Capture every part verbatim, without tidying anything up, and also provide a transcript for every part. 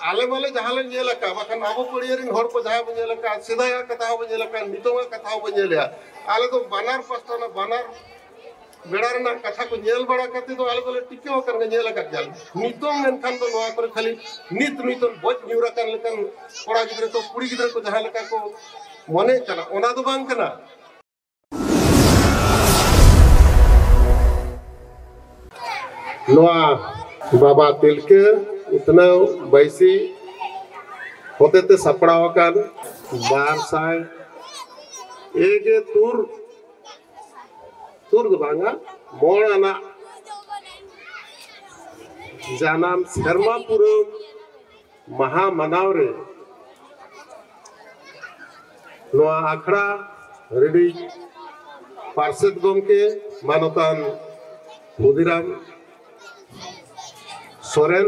ᱟᱞᱮ ᱢᱟᱞᱮ ᱡᱟᱦᱟᱸ ᱞᱮ ᱧᱮᱞ ᱟᱠᱟᱫ, ᱵᱟᱠᱷᱟᱱ ᱟᱵᱚ ᱯᱟᱹᱲᱤᱭᱟᱹ ᱨᱮᱱ ᱦᱚᱲ ᱠᱚ ᱡᱟᱦᱟᱸ ᱵᱚ ᱧᱮᱞ ᱟᱠᱟᱫ, ᱥᱮᱫᱟᱭᱟᱜ ᱠᱟᱛᱷᱟ ᱦᱚᱸᱵᱚ ᱧᱮᱞ ᱟᱠᱟᱫ, ᱱᱤᱛᱚᱝᱟᱜ ᱠᱟᱛᱷᱟ ᱦᱚᱸᱵᱚ ᱧᱮᱞᱮᱜᱼᱟ᱾ ᱟᱞᱮ ᱫᱚ ᱵᱟᱱᱟᱨ ᱯᱟᱥᱴᱟ ᱨᱮᱱᱟᱜ ᱵᱟᱱᱟᱨ ᱵᱮᱲᱟ ᱨᱮᱱᱟᱜ ᱠᱟᱛᱷᱟ ᱠᱚ ᱧᱮᱞ ᱵᱟᱲᱟ ᱠᱟᱛᱮ ᱫᱚ ᱟᱞᱮ ᱫᱚᱞᱮ ᱴᱤᱠᱟᱹᱣ ᱟᱠᱟᱱ ᱜᱮ, ᱧᱮᱞ ᱟᱠᱟᱫ ᱜᱮᱭᱟᱞᱮ᱾ ᱱᱤᱛᱚᱝ ᱢᱮᱱᱠᱷᱟᱱ ᱫᱚ ᱱᱚᱣᱟ ᱠᱚᱨᱮ ᱠᱷᱟᱹᱞᱤ ᱱᱤᱛ ᱱᱤᱛᱚᱝ ᱵᱚᱡ ᱧᱩᱨ ᱟᱠᱟᱱ ᱞᱮᱠᱟᱱ ᱠᱚᱲᱟ ᱜᱤᱫᱽᱨᱟᱹ ᱠᱚ, ᱠᱩᱲᱤ ᱜᱤᱫᱽᱨᱟᱹ ᱠᱚ ᱡᱟᱦᱟᱸ ᱞᱮᱠᱟ ᱠᱚ ᱢᱚᱱᱮᱜ ᱠᱟᱱᱟ, ᱚᱱᱟ ᱫᱚ ᱵᱟᱝ ᱠᱟᱱᱟ᱾ ᱱᱚᱣᱟ ᱵᱟᱵᱟ ᱛᱤᱞᱠᱟᱹ ᱩᱛᱱᱟᱹᱣ ᱵᱟᱹᱭᱥᱤ ᱦᱚᱛᱮᱛᱮ ᱥᱟᱯᱲᱟᱣ ᱟᱠᱟᱱ ᱵᱟᱨ ᱥᱟᱭ ᱮᱜᱮ ᱛᱩᱨ, ᱛᱩᱨ ᱫᱚ ᱵᱟᱝᱟ, ᱢᱚᱬ ᱟᱱᱟᱜ ᱡᱟᱱᱟᱢ ᱥᱮᱨᱢᱟ ᱯᱩᱨᱟᱹᱣ ᱢᱟᱦᱟ ᱢᱟᱱᱟᱣ ᱨᱮ ᱱᱚᱣᱟ ᱟᱠᱷᱲᱟ ᱨᱤᱱᱤᱡ ᱯᱟᱨᱥᱮᱛ ᱜᱚᱢᱠᱮ ᱢᱟᱱᱚᱛᱟᱱ ᱠᱷᱩᱫᱤᱨᱟᱢ ᱥᱚᱨᱮᱱ,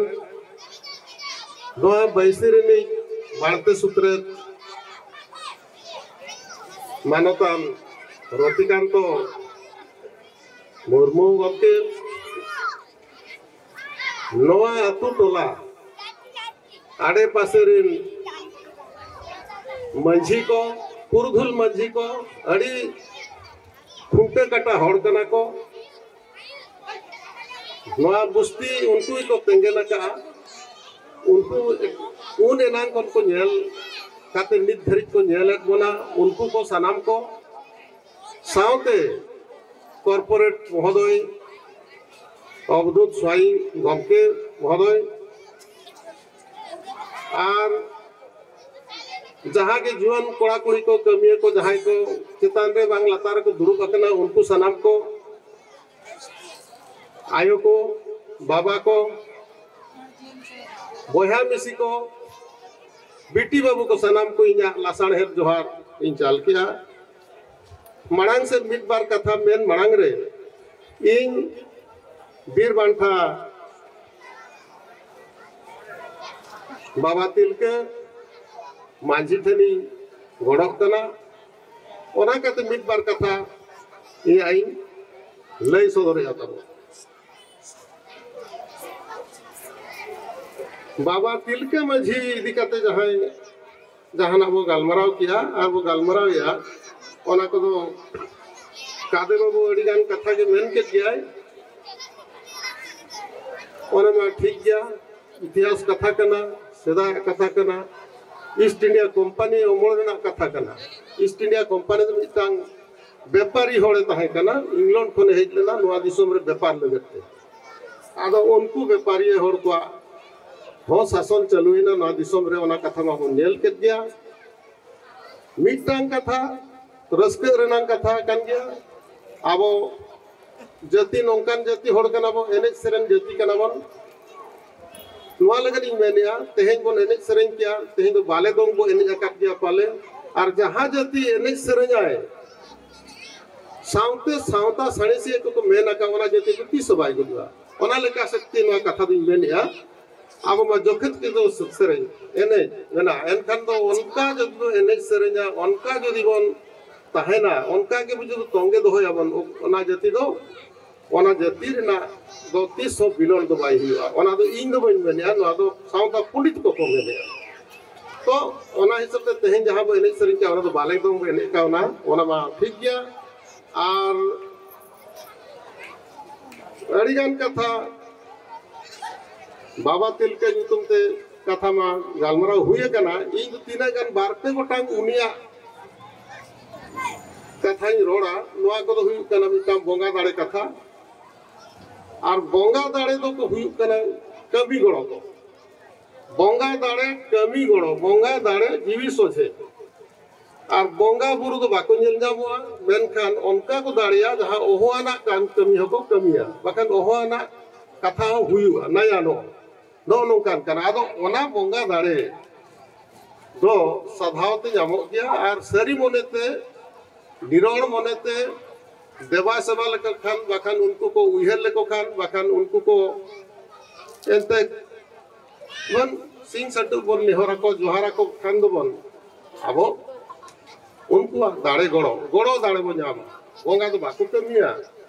ᱱᱚᱣᱟ ᱵᱟᱹᱭᱥᱤ ᱨᱤᱱᱤᱡ ᱵᱟᱲᱛᱮ ᱥᱩᱛᱨᱮᱛ ᱢᱟᱱᱚᱛᱟᱱ ᱨᱚᱛᱤᱠᱟᱱᱛᱚ ᱢᱩᱨᱢᱩ ᱜᱚᱢᱠᱮ, ᱱᱚᱣᱟ ᱟᱹᱛᱩ ᱴᱚᱞᱟ ᱟᱰᱮ ᱯᱟᱥᱮ ᱨᱤᱱ ᱢᱟᱹᱡᱷᱤ ᱠᱚ, ᱯᱩᱨᱩᱫᱷᱩᱞ ᱢᱟᱹᱡᱷᱤ ᱠᱚ, ᱟᱹᱰᱤ ᱠᱷᱩᱱᱴᱟᱹ ᱠᱟᱴᱟ ᱦᱚᱲ ᱠᱟᱱᱟ ᱠᱚ᱾ ᱱᱚᱣᱟ ᱵᱩᱥᱛᱤ ᱩᱱᱠᱩ ᱜᱮᱠᱚ ᱛᱮᱸᱜᱮᱱ ᱟᱠᱟᱫᱼᱟ᱾ ᱩᱱᱠᱩ ᱩᱱ ᱮᱱᱟᱝ ᱠᱷᱚᱱ ᱠᱚ ᱧᱮᱞ ᱠᱟᱛᱮ ᱱᱤᱛ ᱫᱷᱟᱹᱨᱤᱡ ᱠᱚ ᱧᱮᱞᱮᱫ ᱵᱚᱱᱟ᱾ ᱩᱱᱠᱩ ᱠᱚ ᱥᱟᱱᱟᱢ ᱠᱚ ᱥᱟᱶᱛᱮ ᱠᱚᱨᱯᱳᱨᱮᱴ ᱢᱚᱦᱳᱫᱚᱭ, ᱚᱵᱫᱩᱛ ᱥᱣᱟᱭᱤ ᱜᱚᱢᱠᱮ ᱢᱚᱦᱳᱫᱚᱭ, ᱟᱨ ᱡᱟᱦᱟᱸ ᱜᱮ ᱡᱩᱣᱟᱹᱱ ᱠᱚᱲᱟ ᱠᱩᱲᱤ ᱠᱚ, ᱠᱟᱹᱢᱤᱭᱟᱹ ᱠᱚ, ᱡᱟᱦᱟᱸᱭ ᱠᱚ ᱪᱮᱛᱟᱱ ᱨᱮ ᱵᱟᱝ ᱞᱟᱛᱟᱨ ᱨᱮᱠᱚ ᱫᱩᱲᱩᱵ ᱟᱠᱟᱱᱟ, ᱩᱱᱠᱩ ᱥᱟᱱᱟᱢ ᱠᱚ, ᱟᱭᱳ ᱠᱚ, ᱵᱟᱵᱟ ᱠᱚ, ᱵᱚᱭᱦᱟ ᱢᱤᱥᱤ ᱠᱚ, ᱵᱤᱴᱤ ᱵᱟᱹᱵᱩ ᱠᱚ, ᱥᱟᱱᱟᱢ ᱠᱚ ᱤᱧᱟᱹᱜ ᱞᱟᱥᱟᱬᱦᱮᱫ ᱡᱚᱦᱟᱨ ᱤᱧ ᱪᱟᱞ ᱠᱮᱜᱼᱟ᱾ ᱢᱟᱲᱟᱝ ᱥᱮᱫ ᱢᱤᱫ ᱵᱟᱨ ᱠᱟᱛᱷᱟ ᱢᱮᱱ ᱢᱟᱲᱟᱝ ᱨᱮ ᱤᱧ ᱵᱤᱨ ᱵᱟᱱᱴᱷᱟ ᱵᱟᱵᱟ ᱛᱤᱞᱠᱟᱹ ᱢᱟᱹᱡᱷᱤ ᱴᱷᱮᱱᱤᱧ ᱜᱚᱲᱚᱜ ᱠᱟᱱᱟ᱾ ᱚᱱᱟ ᱠᱟᱛᱮ ᱢᱤᱫ ᱵᱟᱨ ᱠᱟᱛᱷᱟ ᱤᱧ ᱟᱭᱤᱧ ᱞᱟᱹᱭ ᱥᱚᱫᱚᱨᱮᱫᱼᱟ ᱛᱟᱵᱚᱱ᱾ ᱵᱟᱵᱟ ᱛᱤᱞᱠᱟᱹ ᱢᱟᱹᱡᱷᱤ ᱤᱫᱤ ᱠᱟᱛᱮ ᱡᱟᱦᱟᱸᱭ ᱡᱟᱦᱟᱱᱟᱜ ᱵᱚ ᱜᱟᱞᱢᱟᱨᱟᱣ ᱠᱮᱜᱼᱟ ᱟᱨ ᱵᱚ ᱜᱟᱞᱢᱟᱨᱟᱣᱮᱜᱼᱟ, ᱚᱱᱟ ᱠᱚᱫᱚ ᱠᱟᱫᱮ ᱵᱟᱹᱵᱩ ᱟᱹᱰᱤ ᱜᱟᱱ ᱠᱟᱛᱷᱟ ᱜᱮ ᱢᱮᱱ ᱠᱮᱫ ᱜᱮᱭᱟᱭ᱾ ᱚᱱᱟ ᱢᱟ ᱴᱷᱤᱠ ᱜᱮᱭᱟ, ᱤᱛᱤᱦᱟᱥ ᱠᱟᱛᱷᱟ ᱠᱟᱱᱟ, ᱥᱮᱫᱟᱭᱟᱜ ᱠᱟᱛᱷᱟ ᱠᱟᱱᱟ, ᱤᱥᱴ ᱤᱱᱰᱤᱭᱟ ᱠᱳᱢᱯᱟᱱᱤ ᱚᱢᱚᱞ ᱨᱮᱱᱟᱜ ᱠᱟᱛᱷᱟ ᱠᱟᱱᱟ᱾ ᱤᱥᱴ ᱤᱱᱰᱤᱭᱟ ᱠᱳᱢᱯᱟᱱᱤ ᱫᱚ ᱢᱤᱫᱴᱟᱝ ᱵᱮᱯᱟᱨᱤ ᱦᱚᱲᱮ ᱛᱟᱦᱮᱸ ᱠᱟᱱᱟ, ᱤᱝᱞᱚᱱᱰ ᱠᱷᱚᱱᱮ ᱦᱮᱡ ᱞᱮᱱᱟ ᱱᱚᱣᱟ ᱫᱤᱥᱚᱢ ᱨᱮ ᱵᱮᱯᱟᱨ ᱞᱟᱹᱜᱤᱫ ᱛᱮ᱾ ᱟᱫᱚ ᱩᱱᱠᱩ ᱵᱮᱯᱟᱨᱤᱭᱟᱹ ᱦᱚᱲ ᱠᱚᱣᱟᱜ ᱦᱚᱸ ᱥᱟᱥᱚᱱ ᱪᱟᱹᱞᱩᱭᱮᱱᱟ ᱱᱚᱣᱟ ᱫᱤᱥᱚᱢ ᱨᱮ, ᱚᱱᱟ ᱠᱟᱛᱷᱟ ᱢᱟᱵᱚᱱ ᱧᱮᱞ ᱠᱮᱫ ᱜᱮᱭᱟ᱾ ᱢᱤᱫᱴᱟᱝ ᱠᱟᱛᱷᱟ, ᱨᱟᱹᱥᱠᱟᱹ ᱨᱮᱱᱟᱜ ᱠᱟᱛᱷᱟ ᱠᱟᱱ ᱜᱮᱭᱟ᱾ ᱟᱵᱚ ᱡᱟᱹᱛᱤ ᱱᱚᱝᱠᱟᱱ ᱡᱟᱹᱛᱤ ᱦᱚᱲ ᱠᱟᱱᱟ ᱵᱚᱱ, ᱮᱱᱮᱡ ᱥᱮᱨᱮᱧ ᱡᱟᱹᱛᱤ ᱠᱟᱱᱟ ᱵᱚᱱ᱾ ᱱᱚᱣᱟ ᱞᱟᱹᱜᱤᱫ ᱤᱧ ᱢᱮᱱᱮᱜᱼᱟ, ᱛᱮᱦᱮᱧ ᱵᱚᱱ ᱮᱱᱮᱡ ᱥᱮᱨᱮᱧ ᱠᱮᱭᱟ, ᱛᱮᱦᱮᱧ ᱫᱚ ᱵᱟᱞᱮ ᱫᱚᱝ ᱵᱚ ᱮᱱᱮᱡ ᱟᱠᱟᱫ ᱜᱮᱭᱟ ᱯᱟᱞᱮ, ᱟᱨ ᱡᱟᱦᱟᱸ ᱡᱟᱹᱛᱤ ᱮᱱᱮᱡ ᱥᱮᱨᱮᱧᱟᱭ ᱥᱟᱶᱛᱮ ᱥᱟᱶᱛᱟ ᱥᱟᱬᱮᱥᱤᱭᱟᱹ ᱠᱚᱠᱚ ᱢᱮᱱ ᱟᱠᱟᱫ, ᱚᱱᱟ ᱡᱟᱹᱛᱤ ᱫᱚ ᱛᱤᱥ ᱦᱚᱸ ᱵᱟᱭ ᱜᱚᱡᱚᱜᱼᱟ᱾ ᱚᱱᱟ ᱞᱮᱠᱟ ᱥᱚᱠᱛᱤ ᱱᱚᱣᱟ ᱠᱟᱛᱷᱟ ᱫᱚᱧ ᱢᱮᱱᱮᱜᱼᱟ, ᱟᱵᱚ ᱢᱟ ᱡᱚᱠᱷᱮᱛ ᱜᱮ ᱫᱚ ᱥᱮᱨᱮᱧ ᱮᱱᱮᱡ ᱢᱮᱱᱟᱜᱼᱟ, ᱮᱱᱠᱷᱟᱱ ᱫᱚ ᱚᱱᱠᱟ ᱡᱩᱫᱤ ᱵᱚᱱ ᱮᱱᱮᱡ ᱥᱮᱨᱮᱧᱟ, ᱚᱱᱠᱟ ᱡᱩᱫᱤ ᱵᱚᱱ ᱛᱟᱦᱮᱱᱟ, ᱚᱱᱠᱟ ᱜᱮ ᱡᱩᱫᱤ ᱛᱚᱸᱜᱮ ᱫᱚᱦᱚᱭᱟᱵᱚᱱ, ᱚᱱᱟ ᱡᱟᱹᱛᱤ ᱫᱚ ᱚᱱᱟ ᱡᱟᱹᱛᱤ ᱨᱮᱱᱟᱜ ᱫᱚ ᱛᱤᱥ ᱦᱚᱸ ᱵᱤᱞᱚᱱ ᱫᱚ ᱵᱟᱭ ᱦᱩᱭᱩᱜᱼᱟ᱾ ᱚᱱᱟ ᱫᱚ ᱤᱧ ᱫᱚ ᱵᱟᱹᱧ ᱢᱮᱱᱮᱜᱼᱟ, ᱱᱚᱣᱟ ᱫᱚ ᱥᱟᱶᱛᱟ ᱯᱚᱱᱰᱤᱛ ᱠᱚᱠᱚ ᱢᱮᱱᱮᱜᱼᱟ᱾ ᱛᱚ ᱚᱱᱟ ᱦᱤᱥᱟᱹᱵ ᱛᱮ ᱛᱮᱦᱮᱧ ᱡᱟᱦᱟᱸ ᱵᱚ ᱮᱱᱮᱡ ᱥᱮᱨᱮᱧ ᱠᱟᱜᱼᱟ, ᱚᱱᱟ ᱫᱚ ᱵᱟᱞᱮ ᱫᱚᱝ ᱵᱚ ᱮᱱᱮᱡ ᱠᱟᱜᱼᱟ, ᱚᱱᱟ ᱚᱱᱟ ᱢᱟ ᱴᱷᱤᱠ ᱜᱮᱭᱟ᱾ ᱟᱨ ᱟᱹᱰᱤᱜᱟᱱ ᱠᱟᱛᱷᱟ ᱵᱟᱵᱟ ᱛᱤᱞᱠᱟᱹ ᱧᱩᱛᱩᱢ ᱛᱮ ᱠᱟᱛᱷᱟ ᱢᱟ ᱜᱟᱞᱢᱟᱨᱟᱣ ᱦᱩᱭ ᱟᱠᱟᱱᱟ᱾ ᱤᱧ ᱫᱚ ᱛᱤᱱᱟᱹᱜ ᱜᱟᱱ ᱵᱟᱨ ᱯᱮ ᱜᱚᱴᱟᱝ ᱩᱱᱤᱭᱟᱜ ᱠᱟᱛᱷᱟᱧ ᱨᱚᱲᱟ, ᱱᱚᱣᱟ ᱠᱚᱫᱚ ᱦᱩᱭᱩᱜ ᱠᱟᱱᱟ ᱢᱤᱫᱴᱟᱝ ᱵᱚᱸᱜᱟ ᱫᱟᱲᱮ ᱠᱟᱛᱷᱟ᱾ ᱟᱨ ᱵᱚᱸᱜᱟ ᱫᱟᱲᱮ ᱫᱚᱠᱚ ᱦᱩᱭᱩᱜ ᱠᱟᱱᱟ ᱠᱟᱹᱢᱤ ᱜᱚᱲᱚ ᱠᱚ᱾ ᱵᱚᱸᱜᱟ ᱫᱟᱲᱮ ᱠᱟᱹᱢᱤ ᱜᱚᱲᱚ, ᱵᱚᱸᱜᱟ ᱫᱟᱲᱮ ᱡᱤᱣᱤ ᱥᱚᱡᱷᱮ᱾ ᱟᱨ ᱵᱚᱸᱜᱟ ᱵᱩᱨᱩ ᱫᱚ ᱵᱟᱠᱚ ᱧᱮᱞ ᱧᱟᱢᱚᱜᱼᱟ, ᱢᱮᱱᱠᱷᱟᱱ ᱚᱱᱠᱟ ᱠᱚ ᱫᱟᱲᱮᱭᱟ ᱡᱟᱦᱟᱸ ᱚᱦᱚᱣᱟᱱᱟᱜ ᱠᱟᱱ ᱠᱟᱹᱢᱤ ᱦᱚᱸᱠᱚ ᱠᱟᱹᱢᱤᱭᱟ, ᱵᱟᱠᱷᱟᱱ ᱚᱦᱚᱣᱟᱱᱟᱜ ᱠᱟᱛᱷᱟ ᱦᱚᱸ ᱦᱩᱭᱩᱜᱼᱟ, ᱱᱟᱭᱟ ᱱᱚᱜᱼᱚ ᱱᱚᱜᱼᱚ ᱱᱚᱝᱠᱟᱱ ᱠᱟᱱᱟ᱾ ᱟᱫᱚ ᱚᱱᱟ ᱵᱚᱸᱜᱟ ᱫᱟᱲᱮ ᱫᱚ ᱥᱟᱫᱷᱟᱣ ᱛᱮ ᱧᱟᱢᱚᱜ ᱜᱮᱭᱟ, ᱟᱨ ᱥᱟᱹᱨᱤ ᱢᱚᱱᱮᱛᱮ, ᱱᱤᱨᱚᱲ ᱢᱚᱱᱮᱛᱮ ᱫᱮᱵᱟ ᱥᱮᱵᱟ ᱞᱮᱠᱚ ᱠᱷᱟᱱ, ᱵᱟᱠᱷᱟᱱ ᱩᱱᱠᱩ ᱠᱚ ᱩᱭᱦᱟᱹᱨ ᱞᱮᱠᱚ ᱠᱷᱟᱱ, ᱵᱟᱠᱷᱟᱱ ᱩᱱᱠᱩ ᱠᱚ ᱮᱱᱛᱮ ᱵᱚᱱ ᱥᱤᱧ ᱥᱟᱹᱴᱩ ᱵᱚᱱ ᱱᱮᱦᱚᱨ ᱟᱠᱚ, ᱡᱚᱦᱟᱨ ᱟᱠᱚ ᱠᱷᱟᱱ ᱫᱚᱵᱚᱱ, ᱟᱵᱚ ᱩᱱᱠᱩᱣᱟᱜ ᱫᱟᱲᱮ ᱜᱚᱲᱚ, ᱜᱚᱲᱚ ᱫᱟᱲᱮ ᱵᱚᱱ ᱧᱟᱢᱟ᱾ ᱵᱚᱸᱜᱟ ᱫᱚ ᱵᱟᱠᱚ ᱠᱟᱹᱢᱤᱭᱟ,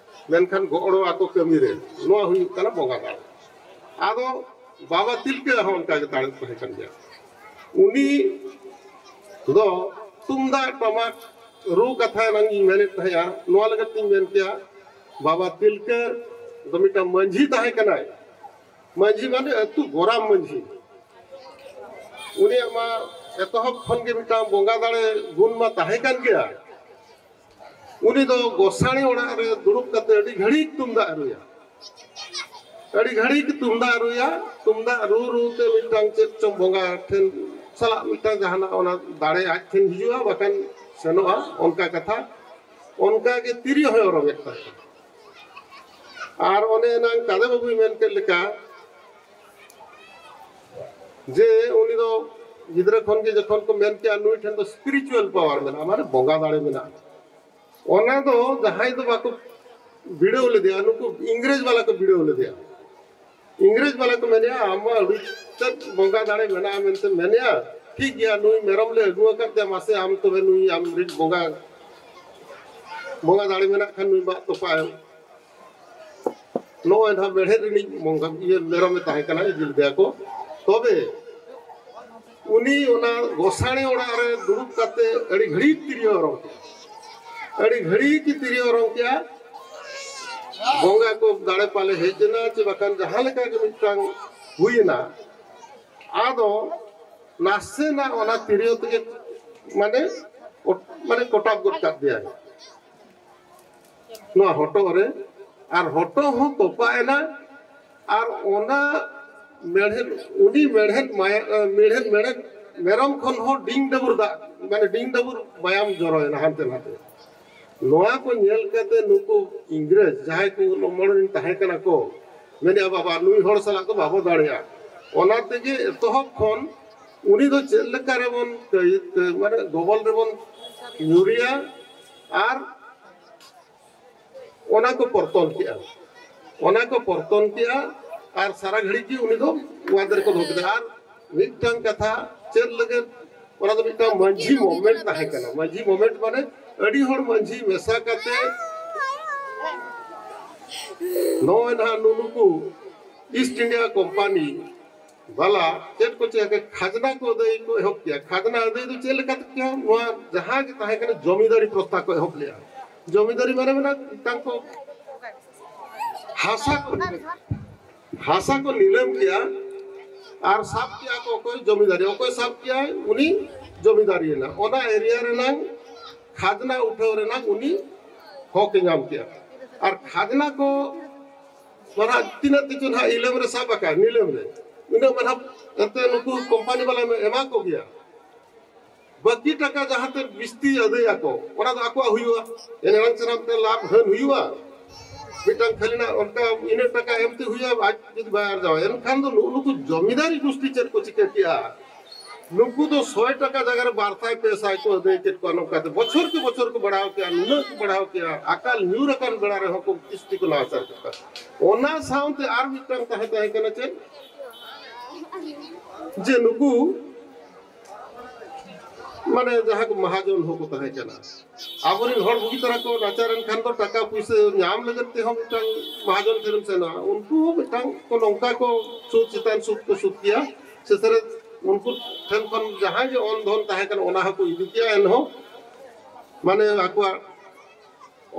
ᱢᱮᱱᱠᱷᱟᱱ ᱜᱚᱲᱚ ᱟᱠᱚ ᱠᱟᱹᱢᱤ ᱨᱮ᱾ ᱱᱚᱣᱟ ᱦᱩᱭᱩᱜ ᱠᱟᱱᱟ ᱵᱚᱸᱜᱟ ᱫᱟᱲᱮ᱾ ᱟᱫᱚ ᱵᱟᱵᱟ ᱛᱤᱞᱠᱟᱹ ᱦᱚᱸ ᱚᱱᱠᱟ ᱜᱮ ᱫᱟᱲᱮ ᱛᱟᱦᱮᱸ ᱠᱟᱱ ᱜᱮᱭᱟ᱾ ᱩᱱᱤ ᱫᱚ ᱛᱩᱢᱫᱟᱜ ᱴᱟᱢᱟᱠ ᱨᱩ ᱠᱟᱛᱷᱟ ᱮᱱᱟᱝ ᱤᱧ ᱢᱮᱱᱮᱫ ᱛᱟᱦᱮᱸᱜᱼᱟ, ᱱᱚᱣᱟ ᱞᱟᱹᱜᱤᱫ ᱛᱤᱧ ᱢᱮᱱ ᱠᱮᱭᱟ, ᱵᱟᱵᱟ ᱛᱤᱞᱠᱟᱹ ᱫᱚ ᱢᱤᱫᱴᱟᱝ ᱢᱟᱹᱡᱷᱤ ᱛᱟᱦᱮᱸ ᱠᱟᱱᱟᱭ᱾ ᱢᱟᱹᱡᱷᱤ ᱢᱟᱱᱮ ᱟᱹᱛᱩ ᱜᱚᱨᱟᱢ ᱢᱟᱹᱡᱷᱤ᱾ ᱩᱱᱤᱭᱟᱜ ᱢᱟ ᱮᱛᱚᱦᱚᱵ ᱠᱷᱚᱱ ᱜᱮ ᱢᱤᱫᱴᱟᱝ ᱵᱚᱸᱜᱟ ᱫᱟᱲᱮ ᱜᱩᱱ ᱢᱟ ᱛᱟᱦᱮᱸ ᱠᱟᱱ ᱜᱮᱭᱟ᱾ ᱩᱱᱤ ᱫᱚ ᱜᱚᱥᱟᱬᱮ ᱚᱲᱟᱜ ᱨᱮ ᱫᱩᱲᱩᱵ ᱠᱟᱛᱮ ᱟᱹᱰᱤ ᱜᱷᱟᱹᱲᱤᱡ ᱛᱩᱢᱫᱟᱜ ᱮ ᱨᱩᱭᱟ᱾ ᱟᱹᱰᱤ ᱜᱷᱟᱹᱲᱤᱡ ᱛᱩᱢᱫᱟᱜ ᱮ ᱨᱩᱭᱟ᱾ ᱛᱩᱢᱫᱟᱜ ᱨᱩ ᱨᱩ ᱛᱮ ᱢᱤᱫᱴᱟᱝ ᱪᱮᱫ ᱪᱚᱝ ᱵᱚᱸᱜᱟ ᱴᱷᱮᱱ ᱥᱟᱞᱟᱜ ᱢᱤᱫᱴᱟᱝ ᱡᱟᱦᱟᱱᱟᱜ ᱚᱱᱟ ᱫᱟᱲᱮ ᱟᱡ ᱴᱷᱮᱱ ᱦᱤᱡᱩᱜᱼᱟ, ᱵᱟᱠᱷᱟᱱ ᱥᱮᱱᱚᱜᱼᱟ, ᱚᱱᱠᱟ ᱠᱟᱛᱷᱟ᱾ ᱚᱱᱠᱟ ᱜᱮ ᱛᱤᱨᱭᱳ ᱦᱚᱸᱭ ᱚᱨᱚᱝᱮᱫ ᱛᱟᱦᱮᱸᱫ᱾ ᱟᱨ ᱚᱱᱮ ᱮᱱᱟᱝ ᱠᱟᱫᱮ ᱵᱟᱹᱵᱩᱭ ᱢᱮᱱ ᱠᱮᱫ ᱞᱮᱠᱟ, ᱡᱮ ᱩᱱᱤ ᱫᱚ ᱜᱤᱫᱽᱨᱟᱹ ᱠᱷᱚᱱ ᱜᱮ ᱡᱚᱠᱷᱚᱱ ᱠᱚ ᱢᱮᱱ ᱠᱮᱜᱼᱟ, ᱱᱩᱭ ᱴᱷᱮᱱ ᱫᱚ spiritual power ᱢᱮᱱᱟᱜᱼᱟ, ᱢᱟᱱᱮ ᱵᱚᱸᱜᱟ ᱫᱟᱲᱮ ᱢᱮᱱᱟᱜᱼᱟ, ᱚᱱᱟ ᱫᱚ ᱡᱟᱦᱟᱸᱭ ᱫᱚ ᱵᱟᱠᱚ ᱵᱤᱰᱟᱹᱣ ᱞᱮᱫᱮᱭᱟ, ᱱᱩᱠᱩ ᱤᱝᱨᱮᱡᱽ ᱵᱟᱞᱟ ᱠᱚ ᱵᱤᱰᱟᱹᱣ ᱞᱮᱫᱮᱭᱟ᱾ ᱤᱝᱨᱮᱡᱽ ᱵᱟᱞᱟ ᱠᱚ ᱢᱮᱱᱮᱜᱼᱟ, ᱟᱢ ᱢᱟ ᱟᱹᱰᱤ ᱛᱮᱫ ᱵᱚᱸᱜᱟ ᱫᱟᱲᱮ ᱢᱮᱱᱟᱜᱼᱟ ᱢᱮᱱᱛᱮ ᱢᱮᱱᱮᱜᱼᱟ, ᱴᱷᱤᱠ ᱜᱮᱭᱟ, ᱱᱩᱭ ᱢᱮᱨᱚᱢ ᱞᱮ ᱟᱹᱜᱩ ᱟᱠᱟᱫ ᱛᱮ, ᱢᱟᱥᱮ ᱟᱢ ᱛᱚᱵᱮ ᱱᱩᱭ ᱟᱢ ᱨᱤᱱ ᱵᱚᱸᱜᱟ, ᱵᱚᱸᱜᱟ ᱫᱟᱲᱮ ᱢᱮᱱᱟᱜ ᱠᱷᱟᱱ ᱱᱩᱭ ᱢᱟᱜ ᱛᱚᱯᱟᱭ᱾ ᱱᱚᱜᱼᱚᱭ ᱱᱟᱦᱟᱜ ᱢᱮᱲᱦᱮᱫ ᱨᱤᱱᱤᱡ ᱵᱚᱸᱜᱟ, ᱤᱭᱟᱹ, ᱢᱮᱨᱚᱢᱮ ᱛᱟᱦᱮᱸ ᱠᱟᱱᱟ, ᱤᱫᱤ ᱞᱮᱫᱮᱭᱟ ᱠᱚ᱾ ᱛᱚᱵᱮ ᱩᱱᱤ ᱚᱱᱟ ᱜᱚᱥᱟᱬᱮ ᱚᱲᱟᱜ ᱨᱮ ᱫᱩᱲᱩᱵ ᱠᱟᱛᱮ ᱟᱹᱰᱤ ᱜᱷᱟᱹᱲᱤᱡ ᱛᱤᱨᱭᱳ ᱚᱨᱚᱝ ᱠᱮᱜᱼᱟ᱾ ᱟᱹᱰᱤ ᱜᱷᱟᱹᱲᱤᱡ ᱛᱤᱨᱭᱳ ᱚᱨᱚᱝ ᱠᱮᱜᱼᱟ᱾ ᱵᱚᱸᱜᱟ ᱠᱚ ᱫᱟᱲᱮ ᱯᱟᱞᱮ ᱦᱮᱡ ᱮᱱᱟ ᱪᱮ ᱵᱟᱠᱷᱟᱱ ᱡᱟᱦᱟᱸ ᱞᱮᱠᱟ ᱜᱮ ᱢᱤᱫᱴᱟᱝ ᱦᱩᱭᱮᱱᱟ᱾ ᱟᱫᱚ ᱱᱟᱥᱮᱱᱟᱜ ᱚᱱᱟ ᱛᱤᱨᱭᱳ ᱛᱮᱜᱮ ᱢᱟᱱᱮ, ᱢᱟᱱᱮ ᱠᱚᱴᱟᱵ ᱜᱚᱫ ᱠᱟᱜ ᱫᱮᱭᱟᱭ ᱱᱚᱣᱟ ᱦᱚᱴᱚᱜ ᱨᱮ, ᱟᱨ ᱦᱚᱴᱚᱜ ᱦᱚᱸ ᱛᱚᱯᱟᱜ ᱮᱱᱟ᱾ ᱟᱨ ᱚᱱᱟ ᱢᱮᱲᱦᱮᱫ, ᱩᱱᱤ ᱢᱮᱲᱦᱮᱫ ᱢᱟᱭᱟ-, ᱢᱮᱲᱦᱮᱫ, ᱢᱮᱲᱦᱮᱫ ᱢᱮᱨᱚᱢ ᱠᱷᱚᱱ ᱦᱚᱸ ᱰᱤᱝ ᱰᱟᱹᱵᱩᱨ ᱫᱟᱜ, ᱢᱟᱱᱮ ᱰᱤᱝ ᱰᱟᱹᱵᱩᱨ ᱢᱟᱭᱟᱢ ᱡᱚᱨᱚᱭᱮᱱᱟ ᱦᱟᱱᱛᱮ ᱱᱟᱛᱮ᱾ ᱱᱚᱣᱟ ᱠᱚ ᱧᱮᱞ ᱠᱟᱛᱮ ᱱᱩᱠᱩ ᱤᱝᱨᱮᱡᱽ ᱡᱟᱦᱟᱸᱭ ᱠᱚ ᱩᱱ ᱚᱢᱚᱞ ᱨᱮᱱ ᱛᱟᱦᱮᱸ ᱠᱟᱱᱟ ᱠᱚ, ᱢᱮᱱᱮᱜᱼᱟ, "ᱵᱟᱵᱟ, ᱱᱩᱭ ᱦᱚᱲ ᱥᱟᱞᱟᱜ ᱫᱚ ᱵᱟᱵᱚ ᱫᱟᱲᱮᱭᱟᱜᱼᱟ᱾" ᱚᱱᱟ ᱛᱮᱜᱮ ᱮᱛᱚᱦᱚᱵ ᱠᱷᱚᱱ ᱩᱱᱤ ᱫᱚ ᱪᱮᱫ ᱞᱮᱠᱟ ᱨᱮᱵᱚᱱ ᱠᱟᱹᱭ-, ᱢᱟᱱᱮ ᱜᱚᱵᱚᱞ ᱨᱮᱵᱚᱱ ᱧᱩᱨᱮᱭᱟ ᱟᱨ ᱚᱱᱟ ᱠᱚ ᱯᱚᱨᱛᱚᱱ ᱠᱮᱜᱼᱟ᱾ ᱚᱱᱟ ᱠᱚ ᱯᱚᱨᱛᱚᱱ ᱠᱮᱜᱼᱟ ᱟᱨ ᱥᱟᱨᱟ ᱜᱷᱟᱹᱲᱤᱡ ᱜᱮ ᱩᱱᱤ ᱫᱚ ᱚᱣᱟᱫ ᱨᱮᱠᱚ ᱫᱚᱦᱚ ᱠᱮᱫᱟ᱾ ᱟᱨ ᱢᱤᱫᱴᱟᱝ ᱠᱟᱛᱷᱟ ᱪᱮᱫ ᱞᱟᱹᱜᱤᱫ, ᱚᱱᱟ ᱫᱚ ᱢᱤᱫᱴᱟᱝ ᱢᱟᱹᱡᱷᱤ ᱢᱚᱢᱮᱱᱴ ᱛᱟᱦᱮᱸ ᱠᱟᱱᱟ᱾ ᱢᱟᱹᱡᱷᱤ ᱢᱚᱢᱮᱱᱴ ᱢᱟᱱᱮ ᱟᱹᱰᱤ ᱦᱚᱲ ᱢᱟᱹᱡᱷᱤ ᱢᱮᱥᱟ ᱠᱟᱛᱮ ᱱᱚᱜᱼᱚᱭ ᱱᱟᱦᱟᱜ ᱱᱩᱱᱩᱠᱩ ᱤᱥᱴ ᱤᱱᱰᱤᱭᱟ ᱠᱳᱢᱯᱟᱱᱤ ᱵᱟᱞᱟ ᱪᱮᱫ ᱠᱚ ᱪᱮᱠᱟ ᱠᱮᱫ, ᱠᱷᱟᱡᱽᱱᱟ ᱠᱚ ᱟᱹᱫᱟᱹᱭ ᱠᱚ ᱮᱦᱚᱵ ᱠᱮᱫᱟ᱾ ᱠᱷᱟᱡᱽᱱᱟ ᱟᱹᱫᱟᱹᱭ ᱫᱚ ᱪᱮᱫ ᱞᱮᱠᱟ ᱛᱮ ᱠᱮᱫᱟ? ᱱᱚᱣᱟ ᱡᱟᱦᱟᱸ ᱜᱮ ᱛᱟᱦᱮᱸ ᱠᱟᱱᱟ ᱡᱚᱢᱤᱫᱟᱨᱤ ᱯᱨᱚᱛᱷᱟ ᱠᱚ ᱮᱦᱚᱵ ᱞᱮᱫᱟ᱾ ᱡᱚᱢᱤᱫᱟᱨᱤ ᱢᱟᱱᱮ ᱢᱮᱱᱟ ᱢᱤᱫᱴᱟᱝ ᱠᱚ ᱦᱟᱥᱟ ᱠᱚ ᱦᱟᱥᱟ ᱠᱚ ᱱᱤᱞᱟᱹᱢ ᱠᱮᱫᱟ ᱟᱨ ᱥᱟᱵ ᱠᱮᱫᱟ ᱠᱚ ᱚᱠᱚᱭ ᱡᱚᱢᱤᱫᱟᱨᱤ, ᱚᱠᱚᱭ ᱥᱟᱵ ᱠᱮᱫᱟᱭ ᱩᱱᱤ ᱡᱚᱢᱤᱫᱟᱨᱤ ᱮᱱᱟ᱾ ᱚᱱᱟ ᱮᱨᱤᱭᱟ ᱨᱮᱱᱟᱝ ᱠᱷᱟᱡᱽᱱᱟ ᱩᱴᱷᱟᱹᱣ ᱨᱮᱱᱟᱝ ᱩᱱᱤ ᱦᱚᱠ ᱮ ᱧᱟᱢ ᱠᱮᱫᱟ᱾ ᱟᱨ ᱠᱷᱟᱡᱽᱱᱟ ᱠᱚ ᱱᱟᱦᱟᱜ ᱛᱤᱱᱟᱹᱜ ᱠᱤᱪᱷᱩ ᱱᱟᱦᱟᱜ ᱤᱞᱟᱹᱢ ᱨᱮ ᱥᱟᱵ ᱟᱠᱟᱫ ᱱᱤᱞᱟᱹᱢ ᱨᱮ, ᱩᱱᱟᱹᱜ ᱢᱟ ᱱᱟᱦᱟᱜ ᱮᱱᱛᱮ ᱱᱩᱠᱩ ᱠᱳᱢᱯᱟᱱᱤ ᱵᱟᱞᱟ ᱮᱢᱟ ᱠᱚ ᱜᱮᱭᱟ᱾ ᱵᱟᱹᱠᱤ ᱴᱟᱠᱟ ᱡᱟᱦᱟᱸ ᱛᱮ ᱵᱤᱥᱛᱤ ᱟᱹᱫᱟᱹᱭᱟᱠᱚ, ᱚᱱᱟ ᱫᱚ ᱟᱠᱚᱣᱟᱜ ᱦᱩᱭᱩᱜᱼᱟ᱾ ᱮᱱᱮ ᱮᱱᱟᱝ ᱥᱟᱱᱟᱢ ᱛᱮ ᱞᱟᱵᱷ ᱦᱟᱹᱱ ᱦᱩᱭᱩᱜᱼᱟ᱾ ᱢᱤᱫᱴᱟᱝ ᱠᱷᱟᱹᱞᱤ ᱱᱟᱜ ᱚᱱᱠᱟ ᱤᱱᱟᱹ ᱴᱟᱠᱟ ᱮᱢ ᱛᱮ ᱦᱩᱭᱩᱜᱼᱟ, ᱟᱡ ᱡᱩᱫᱤ ᱵᱟᱭ ᱟᱨᱡᱟᱣᱟ᱾ ᱮᱱᱠᱷᱟᱱ ᱫᱚ ᱱᱩᱜᱼᱩ ᱱᱩᱠᱩ ᱡᱚᱢᱤᱫᱟᱨᱤ ᱜᱩᱥᱴᱤ ᱪᱮᱫ ᱠᱚ ᱪᱤᱠᱟᱹ ᱠᱮᱜᱼᱟ? ᱱᱩᱠᱩ ᱫᱚ ᱥᱚᱭ ᱴᱟᱠᱟ ᱡᱟᱭᱜᱟ ᱨᱮ ᱵᱟᱨ ᱥᱟᱭ ᱯᱮ ᱥᱟᱭ ᱠᱚ ᱟᱹᱫᱟᱹᱭ ᱠᱮᱫ ᱠᱚᱣᱟ᱾ ᱱᱚᱝᱠᱟ ᱛᱮ ᱵᱚᱪᱷᱚᱨ ᱠᱮ ᱵᱚᱪᱷᱚᱨ ᱠᱚ ᱵᱟᱲᱦᱟᱣ ᱠᱮᱜᱼᱟ, ᱱᱩᱱᱟᱹᱜ ᱠᱚ ᱵᱟᱲᱦᱟᱣ ᱠᱮᱜᱼᱟ, ᱟᱠᱟᱞ ᱧᱩᱨ ᱟᱠᱟᱱ ᱵᱮᱲᱟ ᱨᱮᱦᱚᱸ ᱠᱚ ᱠᱤᱥᱛᱤ ᱠᱚ ᱱᱟᱦᱟᱪᱟᱨ ᱠᱮᱫ ᱠᱚᱣᱟ᱾ ᱚᱱᱟ ᱥᱟᱶᱛᱮ ᱟᱨ ᱢᱤᱫᱴᱟᱝ ᱛᱟᱦᱮᱸ ᱛᱟᱦᱮᱸ ᱠᱟᱱᱟ ᱪᱮᱫ, ᱡᱮ ᱱᱩᱠᱩ ᱢᱟᱱᱮ ᱡᱟᱦᱟᱸ ᱠᱚ ᱢᱟᱦᱟᱡᱚᱱ ᱦᱚᱸᱠᱚ ᱛᱟᱦᱮᱸ ᱠᱟᱱᱟ, ᱟᱵᱚᱨᱮᱱ ᱦᱚᱲ ᱵᱩᱜᱤ ᱛᱟᱨᱟ ᱠᱚ ᱱᱟᱪᱟᱨ ᱮᱱ ᱠᱷᱟᱱ ᱫᱚ ᱴᱟᱠᱟ ᱯᱩᱭᱥᱟᱹ ᱧᱟᱢ ᱞᱟᱹᱜᱤᱫ ᱛᱮᱦᱚᱸ ᱢᱤᱫᱴᱟᱝ ᱢᱟᱦᱟᱡᱚᱱ ᱴᱷᱮᱱᱮᱢ ᱥᱮᱱᱚᱜᱼᱟ᱾ ᱩᱱᱠᱩ ᱦᱚᱸ ᱢᱤᱫᱴᱟᱝ ᱠᱚ ᱱᱚᱝᱠᱟ ᱠᱚ ᱥᱩᱫ ᱪᱮᱛᱟᱱ ᱥᱩᱫ ᱠᱚ ᱥᱩᱫ ᱜᱮᱭᱟ᱾ ᱥᱮᱥᱮᱨᱮᱫ ᱩᱱᱠᱩ ᱴᱷᱮᱱ ᱠᱷᱚᱱ ᱡᱟᱦᱟᱸ ᱜᱮ ᱚᱱ ᱫᱷᱚᱱ ᱛᱟᱦᱮᱸ ᱠᱟᱱᱟ ᱚᱱᱟ ᱦᱚᱸᱠᱚ ᱤᱫᱤ ᱠᱮᱜᱼᱟ᱾ ᱮᱱᱦᱚᱸ ᱢᱟᱱᱮ ᱟᱠᱚᱣᱟᱜ